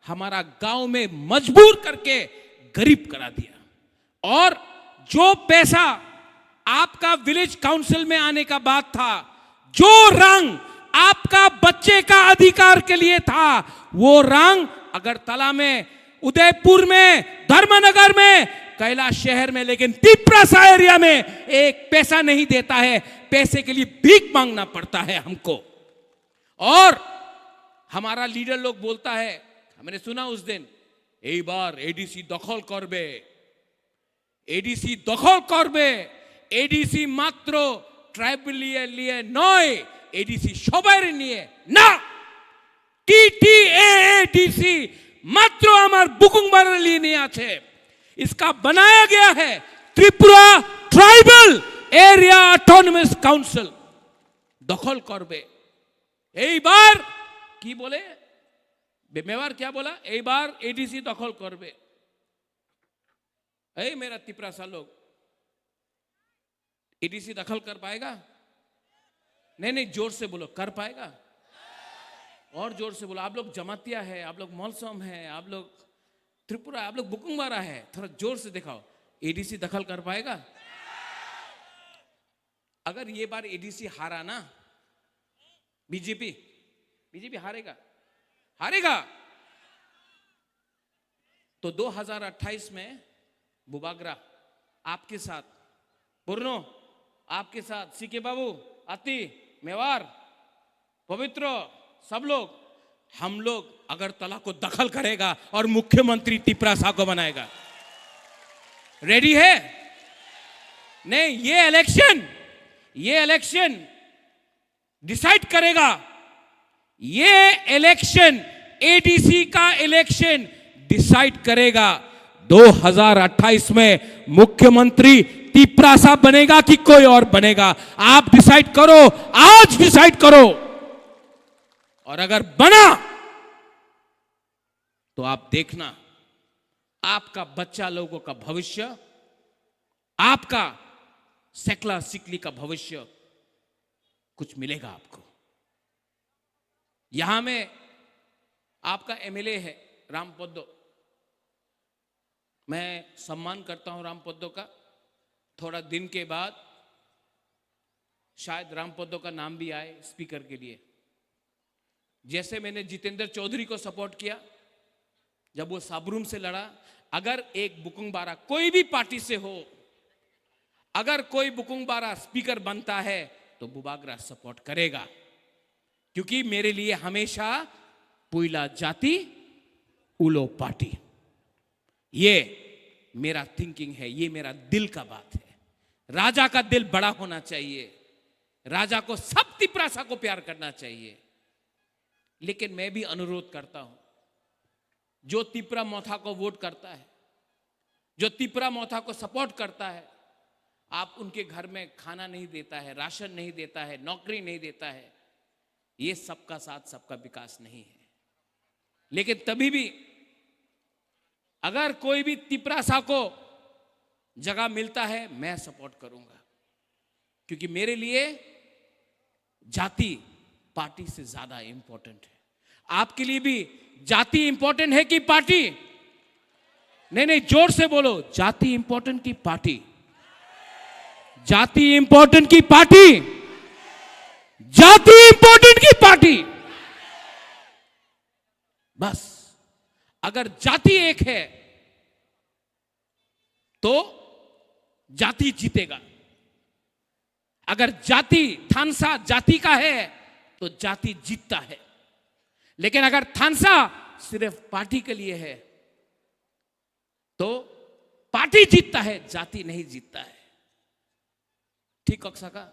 हमारा गांव में मजबूर करके गरीब करा दिया। और जो पैसा आपका विलेज काउंसिल में आने का बात था, जो रंग आपका बच्चे का अधिकार के लिए था, वो रंग अगरतला में, उदयपुर में, धर्मनगर में, कैलाश शहर में, लेकिन तिपरासा एरिया में एक पैसा नहीं देता है। पैसे के लिए भीख मांगना पड़ता है हमको। और हमारा लीडर लोग बोलता है, हमने सुना उस दिन, "এইবার এডিসি দখল করবে, এডিসি দখল করবে, এডিসি মাত্র ট্রাইবাল এরিয়া নিয়ে নয়, এডিসি সবার নিয়ে।" না, টিটিএএডিসি মাত্র আমার বুকুংবারার लिए नहीं আছে। इसका बनाया गया है Tripura tribal area autonomous council. দখল করবে। এইবার কি বলে? বে-, মেওয়ার क्या बोला? এইবার এডিসি দখল করবে। এই मेरा तिपरासा लोग, एडीसी दखल कर पाएगा? नहीं, नहीं, जोर से बोलो, कर पाएगा? और जोर से बोलो। आप लोग जमातिया है, आप लोग मलसम है, आप लोग त्रिपुरा, आप लोग बुकुंगबारा है, थोड़ा जोर से दिखाओ। एडीसी दखल कर पाएगा? अगर ये बार एडीसी हारा ना, बीजेपी, बीजेपी हारेगा, हारेगा। तो दो हज़ार अट्ठाईस में बुबागरा आपके साथ, पूर्णो आपके साथ, सीके बाबू, अति, मेवार, पवित्र, सब लोग, हम लोग अगरतला को दखल करेगा और मुख्यमंत्री तिपरासा को बनाएगा। रेडी है? नहीं, ये इलेक्शन, ये इलेक्शन डिसाइड करेगा, ये इलेक्शन, एडीसी का इलेक्शन डिसाइड करेगा दो हज़ार अट्ठाईस में मुख्यमंत्री तिपरासा बनेगा कि कोई और बनेगा। आप डिसाइड करो, आज डिसाइड करो। और अगर बना तो आप देखना, आपका बच्चा लोगों का भविष्य, आपका सेकला सिकली का भविष्य कुछ मिलेगा आपको। यहां में आपका एमएलए है राम पोद्दो, मैं सम्मान करता हूं राम पोद्दो का। थोड़ा दिन के बाद शायद राम पोद्दो का नाम भी आए स्पीकर के लिए। जैसे मैंने जितेंद्र चौधरी को सपोर्ट किया जब वो साबरूम से लड़ा, अगर एक बुकुंग बारा कोई भी पार्टी से हो, अगर कोई बुकुंग बारा स्पीकर बनता है तो बुबागरा सपोर्ट करेगा, क्योंकि मेरे लिए हमेशा पुइला जाति उलो पार्टी। ये मेरा थिंकिंग है, ये मेरा दिल का बात है। राजा का दिल बड़ा होना चाहिए, राजा को सब तिपरासा को प्यार करना चाहिए। लेकिन मैं भी अनुरोध करता हूं, जो तिपरा मोथा को वोट करता है, जो तिपरा मोथा को सपोर्ट करता है, आप उनके घर में खाना नहीं देता है, राशन नहीं देता है, नौकरी नहीं देता है, ये सबका साथ सबका विकास नहीं है। लेकिन तभी भी अगर कोई भी तिपरासा को जगह मिलता है, मैं सपोर्ट करूंगा, क्योंकि मेरे लिए जाति पार्टी से ज्यादा इंपॉर्टेंट है। आपके लिए भी जाति इंपॉर्टेंट है कि पार्टी? नहीं, नहीं, जोर से बोलो, जाति इंपॉर्टेंट की पार्टी? जाति इंपॉर्टेंट की पार्टी? जाति इंपॉर्टेंट की पार्टी? बस, अगर जाति एक है तो जाति जीतेगा। अगर जाति, थानसा जाति का है तो जाति जीतता है। लेकिन अगर थानसा सिर्फ पार्टी के लिए है तो पार्टी जीतता है, जाति नहीं जीतता है। ठीक कक्सा का?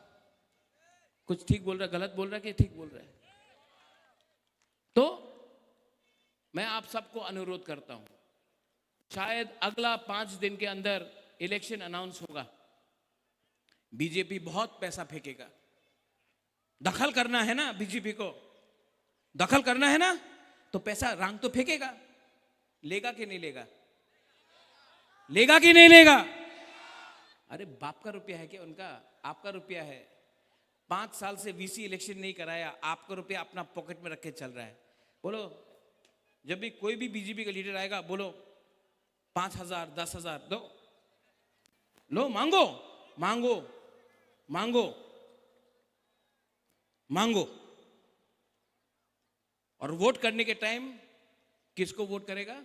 कुछ ठीक बोल रहा, गलत बोल रहा कि ठीक बोल रहा है? तो मैं आप सबको अनुरोध करता हूं, शायद अगला पांच दिन के अंदर इलेक्शन अनाउंस होगा। बीजेपी बहुत पैसा फेंकेगा। दखल करना है ना बीजेपी को, दखल करना है ना, तो पैसा रांग तो फेंकेगा। लेगा कि नहीं लेगा? लेगा कि नहीं लेगा? अरे, बाप का रुपया है क्या उनका? आपका रुपया है। पांच साल से वीसी इलेक्शन नहीं कराया, आपका रुपया अपना पॉकेट में रख के चल रहा है। बोलो, जब भी कोई भी बीजेपी का लीडर आएगा, बोलो, पांच हजार, दस हजार दो, लो, मांगो, मांगो, मांगो, मांगो। और वोट करने के टाइम किसको वोट करेगा?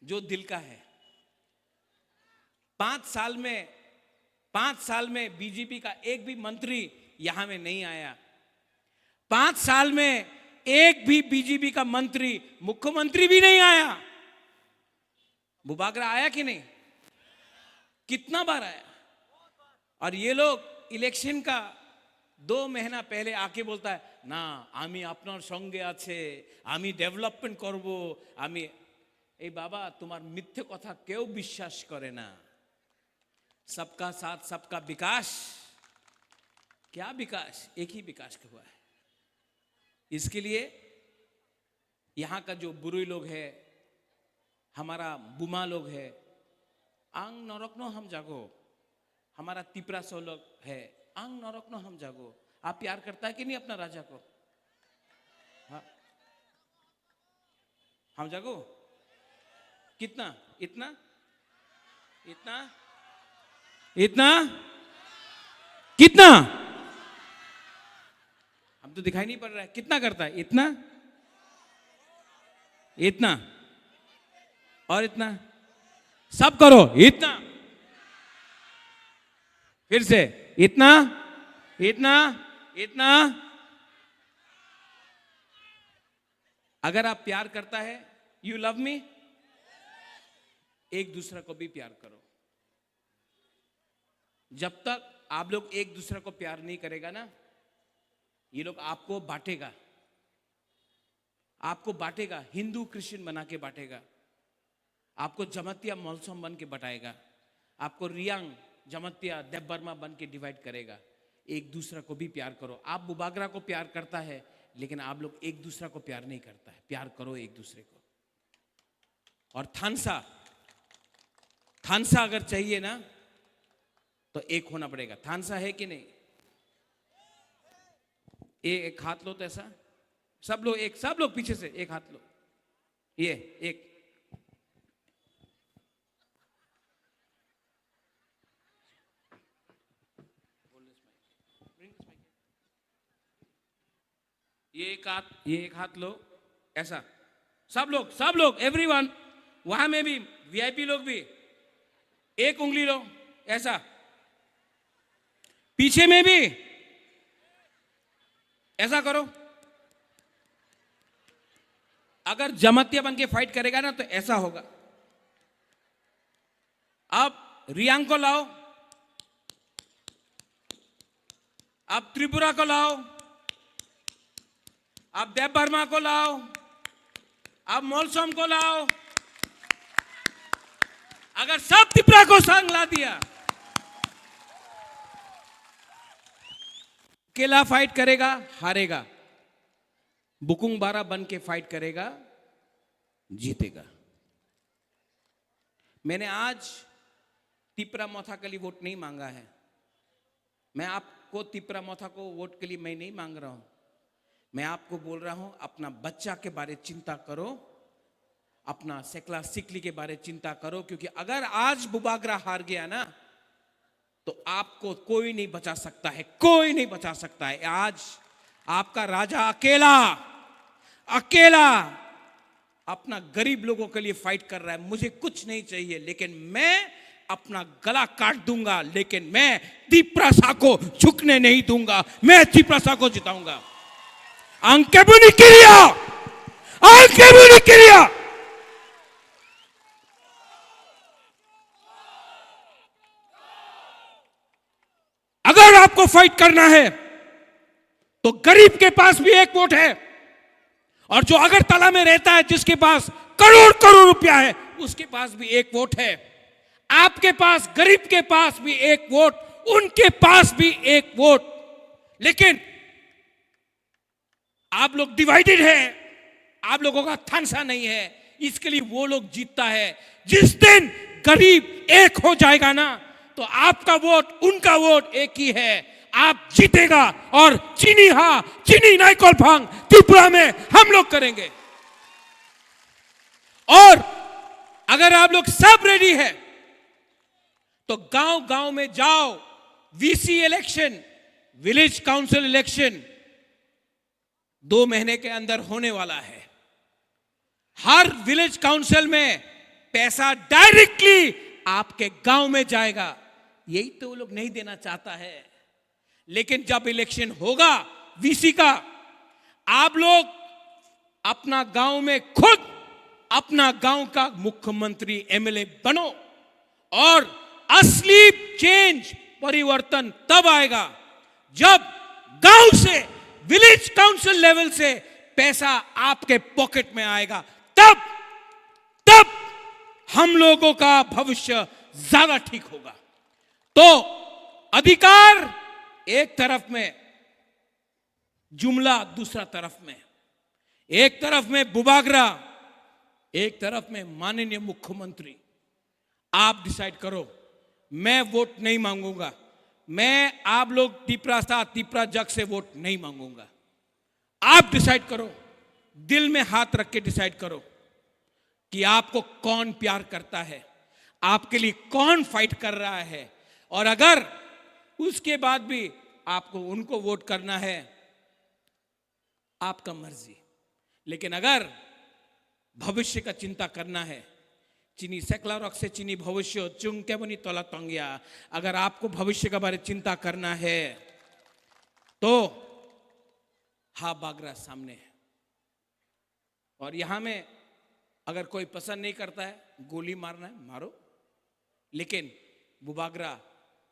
जो दिल का है। पांच साल में, पांच साल में बीजेपी का एक भी मंत्री यहां में नहीं आया। पांच साल में एक भी बीजेपी का मंत्री, मुख्यमंत्री भी नहीं आया। बुबागरा आया कि नहीं? कितना बार आया? और ये लोग इलेक्शन का दो महीना पहले आके बोलता है, "না, আমি আপনার সঙ্গে আছে, আমি ডেভেলপমেন্ট করব, আমি।" এই বাবা, তোমার মিথ্যে কথা কেউ বিশ্বাস করে না। सबका साथ, सबका विकास। क्या विकास? एक ही विकास हुआ है। इसके लिए यहाँ का जो बुरुई लोग है, हमारा बुमा लोग है, ang norokno hamjago, हमारा तिपरासा लोग है, ang norokno hamjago। आप प्यार करता है कि नहीं अपना राजा को? हाँ। Hamjago? कितना? इतना, इतना, इतना, कितना? हम तो दिखाई नहीं पड़ रहा है, कितना करता है? इतना, इतना और इतना। सब करो, इतना। फिर से, इतना, इतना, इतना। अगर आप प्यार करता है, यू लव मी, एक दूसरा को भी प्यार करो। जब तक आप लोग एक दूसरा को प्यार नहीं करेगा ना, ये लोग आपको बांटेगा, आपको बांटेगा, हिंदू क्रिश्चियन बना के बांटेगा, आपको जमातिया मलसम बन के बटाएगा, आपको रियांग, जमातिया, देबबर्मा बन के डिवाइड करेगा। एक दूसरा को भी प्यार करो। आप बुबागरा को प्यार करता है, लेकिन आप लोग एक दूसरा को प्यार नहीं करता है। प्यार करो एक दूसरे को। और थानसा, थानसा अगर चाहिए ना, तो एक होना पड़ेगा। थानसा है कि नहीं? ए-, एक हाथ लो तो ऐसा, सब लोग एक, सब लोग पीछे से एक हाथ लो। ये एक, ये एक हाथ, ये एक हाथ लो, ऐसा। सब लोग, सब लोग, एवरीवन। वहां में भी, वीआईपी लोग भी, एक उंगली लो, ऐसा। पीछे में भी ऐसा करो। अगर जमातिया बन के फाइट करेगा ना, तो ऐसा होगा। अब रियांग को लाओ, अब त्रिपुरा को लाओ, अब देबबर्मा को लाओ, अब मलसम को लाओ। अगर सब त्रिपुरा को संग ला दिया, अकेला फाइट करेगा, हारेगा। बुकुंग बारा बन के फाइट करेगा, जीतेगा। मैंने आज तिपरा मोथा के लिए वोट नहीं मांगा है। मैं आपको तिपरा मोथा को वोट के लिए मैं नहीं मांग रहा हूं। मैं आपको बोल रहा हूं, अपना बच्चा के बारे चिंता करो, अपना सेकला सिकली के बारे चिंता करो, क्योंकि अगर आज बुबागरा हार गया ना, तो आपको कोई नहीं बचा सकता है, कोई नहीं बचा सकता है। आज आपका राजा अकेला, अकेला अपना गरीब लोगों के लिए फाइट कर रहा है। मुझे कुछ नहीं चाहिए, लेकिन मैं अपना गला काट दूंगा, लेकिन मैं तिपरासा को झुकने नहीं दूंगा, मैं तिपरासा को जिताऊंगा। Ang keboni kiria, ang keboni kiria। अगर आपको फाइट करना है, तो गरीब के पास भी एक वोट है, और जो अगरतला में रहता है, जिसके पास करोड़ करोड़ रुपया है, उसके पास भी एक वोट है। आपके पास, गरीब के पास भी एक वोट, उनके पास भी एक वोट। लेकिन आप लोग डिवाइडेड है, आप लोगों का थानसा नहीं है, इसके लिए वो लोग जीतता है। जिस दिन गरीब एक हो जाएगा ना, तो आपका वोट, उनका वोट एक ही है, आप जीतेगा। और चिनी हा, चिनी नाइकोल फांग त्रिपुरा में हम लोग करेंगे। और अगर आप लोग सब रेडी है, तो गांव गांव में जाओ। VC election, village council election दो महीने के अंदर होने वाला है। हर विलेज काउंसिल में पैसा डायरेक्टली आपके गांव में जाएगा। यही तो वो लोग नहीं देना चाहता है। लेकिन जब इलेक्शन होगा वीसी का, आप लोग अपना गांव में खुद अपना गांव का मुख्यमंत्री, एमएलए बनो। और असली चेंज, परिवर्तन तब आएगा जब गांव से, विलेज काउंसिल लेवल से पैसा आपके पॉकेट में आएगा, तब, तब हम लोगों का भविष्य ज्यादा ठीक होगा। तो अधिकार एक तरफ में, जुमला दूसरा तरफ में, एक तरफ में बुबागरा, एक तरफ में माननीय मुख्यमंत्री। आप डिसाइड करो, मैं वोट नहीं मांगूंगा। मैं आप लोग तिपरासा, तिपरा जग से वोट नहीं मांगूंगा। आप डिसाइड करो, दिल में हाथ रख के डिसाइड करो। कि आपको कौन प्यार करता है, आपके लिए कौन फाइट कर रहा है, और अगर उसके बाद भी आपको उनको वोट करना है, आपका मर्जी। लेकिन अगर भविष्य का चिंता करना है, chini sekla rok se chini bhobisyo chwng keboni tola tongya, अगर आपको भविष्य के बारे चिंता करना है तो हा बागरा सामने है। और यहाँ में अगर कोई पसंद नहीं करता है, गोली मारना है, मारो। लेकिन बुबागरा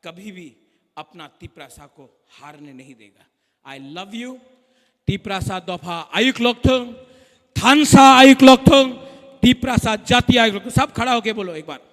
कभी भी अपना तिप्रासा को हारने नहीं देगा। I love you। तिप्रासा दोफा आयुक लोकथुंग, थानसा आयुक लोकथुंग, तिप्रासा जाति आयुक लोकथुंग। सब खड़ा होके बोलो एक बार।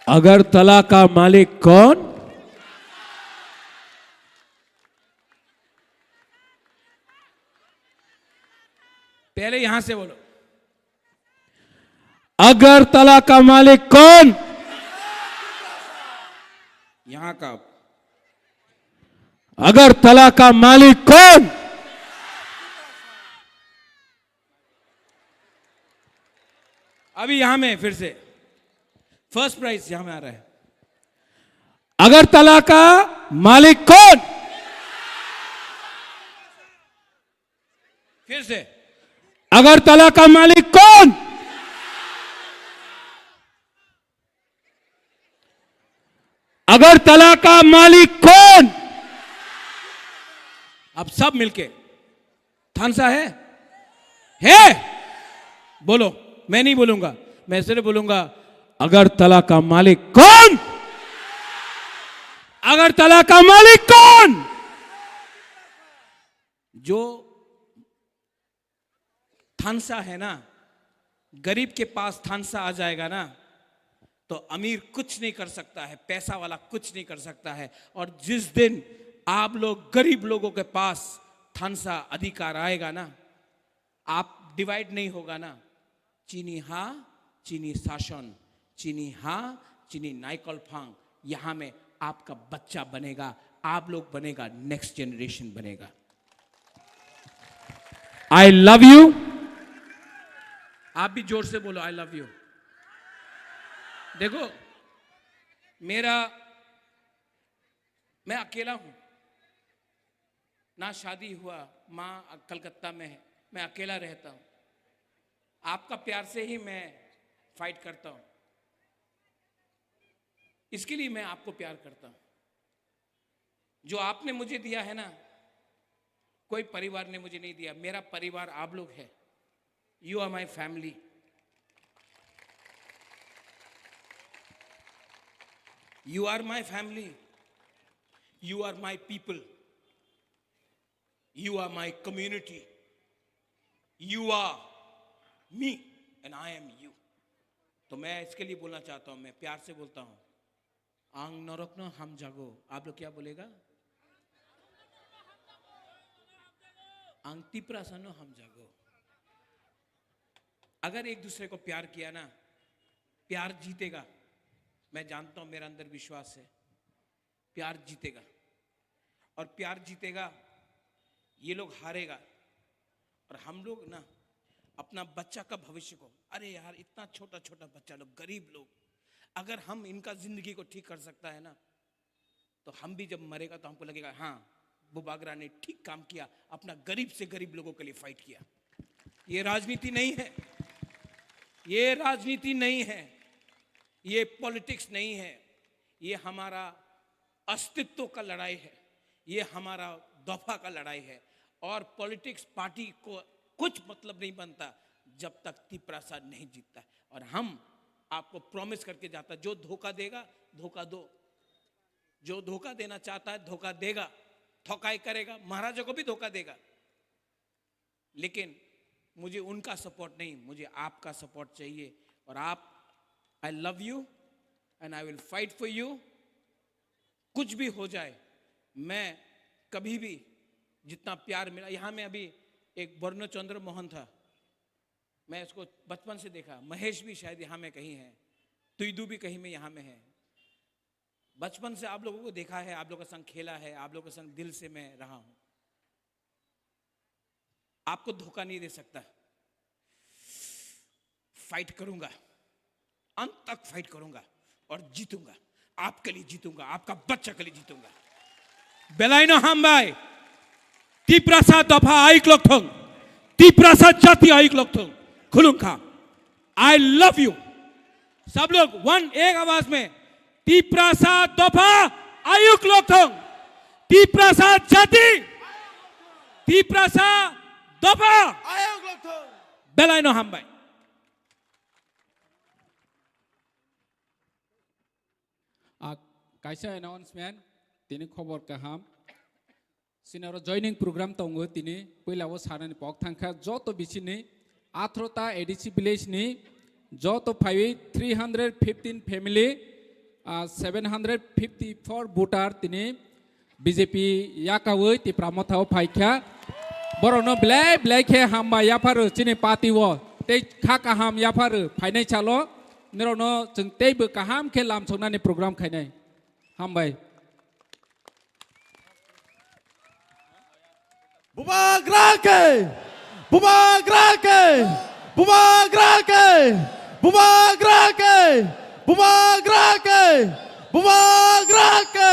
अगरतला का मालिक कौन? पहले यहां से बोलो। अगरतला का मालिक कौन? यहाँ का। अगरतला का मालिक कौन? अभी यहां में फिर से फर्स्ट प्राइज यहां में आ रहा है। अगरतला का मालिक कौन? फिर से। अगरतला का मालिक कौन? अगरतला का मालिक कौन? अब सब मिलके, थानसा है? है? बोलो। मैं नहीं बोलूंगा, मैं सिर्फ बोलूंगा, अगरतला का मालिक कौन? अगरतला का मालिक कौन? जो थानसा है ना, गरीब के पास थानसा आ जाएगा ना, तो अमीर कुछ नहीं कर सकता है, पैसा वाला कुछ नहीं कर सकता है। और जिस दिन आप लोग गरीब लोगों के पास थानसा अधिकार आएगा ना, आप डिवाइड नहीं होगा ना, chini ha, chini sashan, chini ha, chini naikolphang, यहाँ में आपका बच्चा बनेगा, आप लोग बनेगा, नेक्स्ट जनरेशन बनेगा। I love you। आप भी जोर से बोलो, I love you। देखो, मेरा, मैं अकेला हूं, ना शादी हुआ, माँ कलकत्ता में है, मैं अकेला रहता हूं। आपका प्यार से ही मैं फाइट करता हूं, इसके लिए मैं आपको प्यार करता हूं। जो आपने मुझे दिया है ना, कोई परिवार ने मुझे नहीं दिया। मेरा परिवार आप लोग है। You are my family। You are my family। You are my people। You are my community। You are me and I am you। तो मैं इसके लिए बोलना चाहता हूं, मैं प्यार से बोलता हूं, ang norokno hamjago। आप लोग क्या बोलेगा? Ang Tiprasano hamjago। अगर एक दूसरे को प्यार किया ना, प्यार जीतेगा। मैं जानता हूं, मेरा अंदर विश्वास है, प्यार जीतेगा। और प्यार जीतेगा, ये लोग हारेगा। और हम लोग ना अपना बच्चा का भविष्य को, अरे यार, इतना छोटा छोटा बच्चा लोग, गरीब लोग, अगर हम इनका जिंदगी को ठीक कर सकता है ना, तो हम भी जब मरेगा तो हमको लगेगा, हाँ, बुबागरा ने ठीक काम किया, अपना गरीब से गरीब लोगों के लिए फाइट किया। ये राजनीति नहीं है, ये राजनीति नहीं है, ये पॉलिटिक्स नहीं है, ये हमारा अस्तित्व का लड़ाई है, ये हमारा दफा का लड़ाई है। और पॉलिटिक्स पार्टी को कुछ मतलब नहीं बनता जब तक तिप्रासा नहीं जीतता है। और हम आपको प्रॉमिस करके जाता, जो धोखा देगा, धोखा दो। जो धोखा देना चाहता है, धोखा देगा, ठगाई करेगा, महाराजा को भी धोखा देगा। लेकिन मुझे उनका सपोर्ट नहीं, मुझे आपका सपोर्ट चाहिए। और आप, I love you and I will fight for you। कुछ भी हो जाए, मैं कभी भी जितना प्यार मिला। यहाँ में अभी एक वरुण चंद्र मोहन था, मैं इसको बचपन से देखा। महेश भी शायद यहाँ में कहीं है, तुइदू भी कहीं में यहाँ में है। बचपन से आप लोगों को देखा है, आप लोगों के संग खेला है, आप लोगों के संग दिल से मैं रहा हूं। आपको धोखा नहीं दे सकता। फाइट करूंगा, अंत तक फाइट करूंगा और जीतूंगा। आपके लिए जीतूंगा, आपका बच्चा के लिए जीतूंगा। Belai no hambai. Tiprasa dopha ayuk lok thung. Tiprasa jati ayuk lok thung. Khulungkha. I love you. सब लोग वन एक आवाज में, Tiprasa dopha ayuk lok thung. Tiprasa jati. Tiprasa dopha. Belai no hambai. A, kaisa announcement, tini khobor kaham. Chini oro joining program tongo, tini puila o sanani pok thangkha, joto bisini atharota A D C village ni joto phaiwi three hundred fifteen family, ah, seven hundred fifty-four voter tini B J P yakawi Tipra Motha o phaikha. Borokno belai belai khe hambai yapharo chini party o tei kha kaham yapharo phainai salo norokno chwng teibo kaham khe lamsoknani program khainai. Hambai. Bubagra ke! Bubagra ke! Bubagra ke! Bubagra ke! Bubagra ke! Bubagra ke!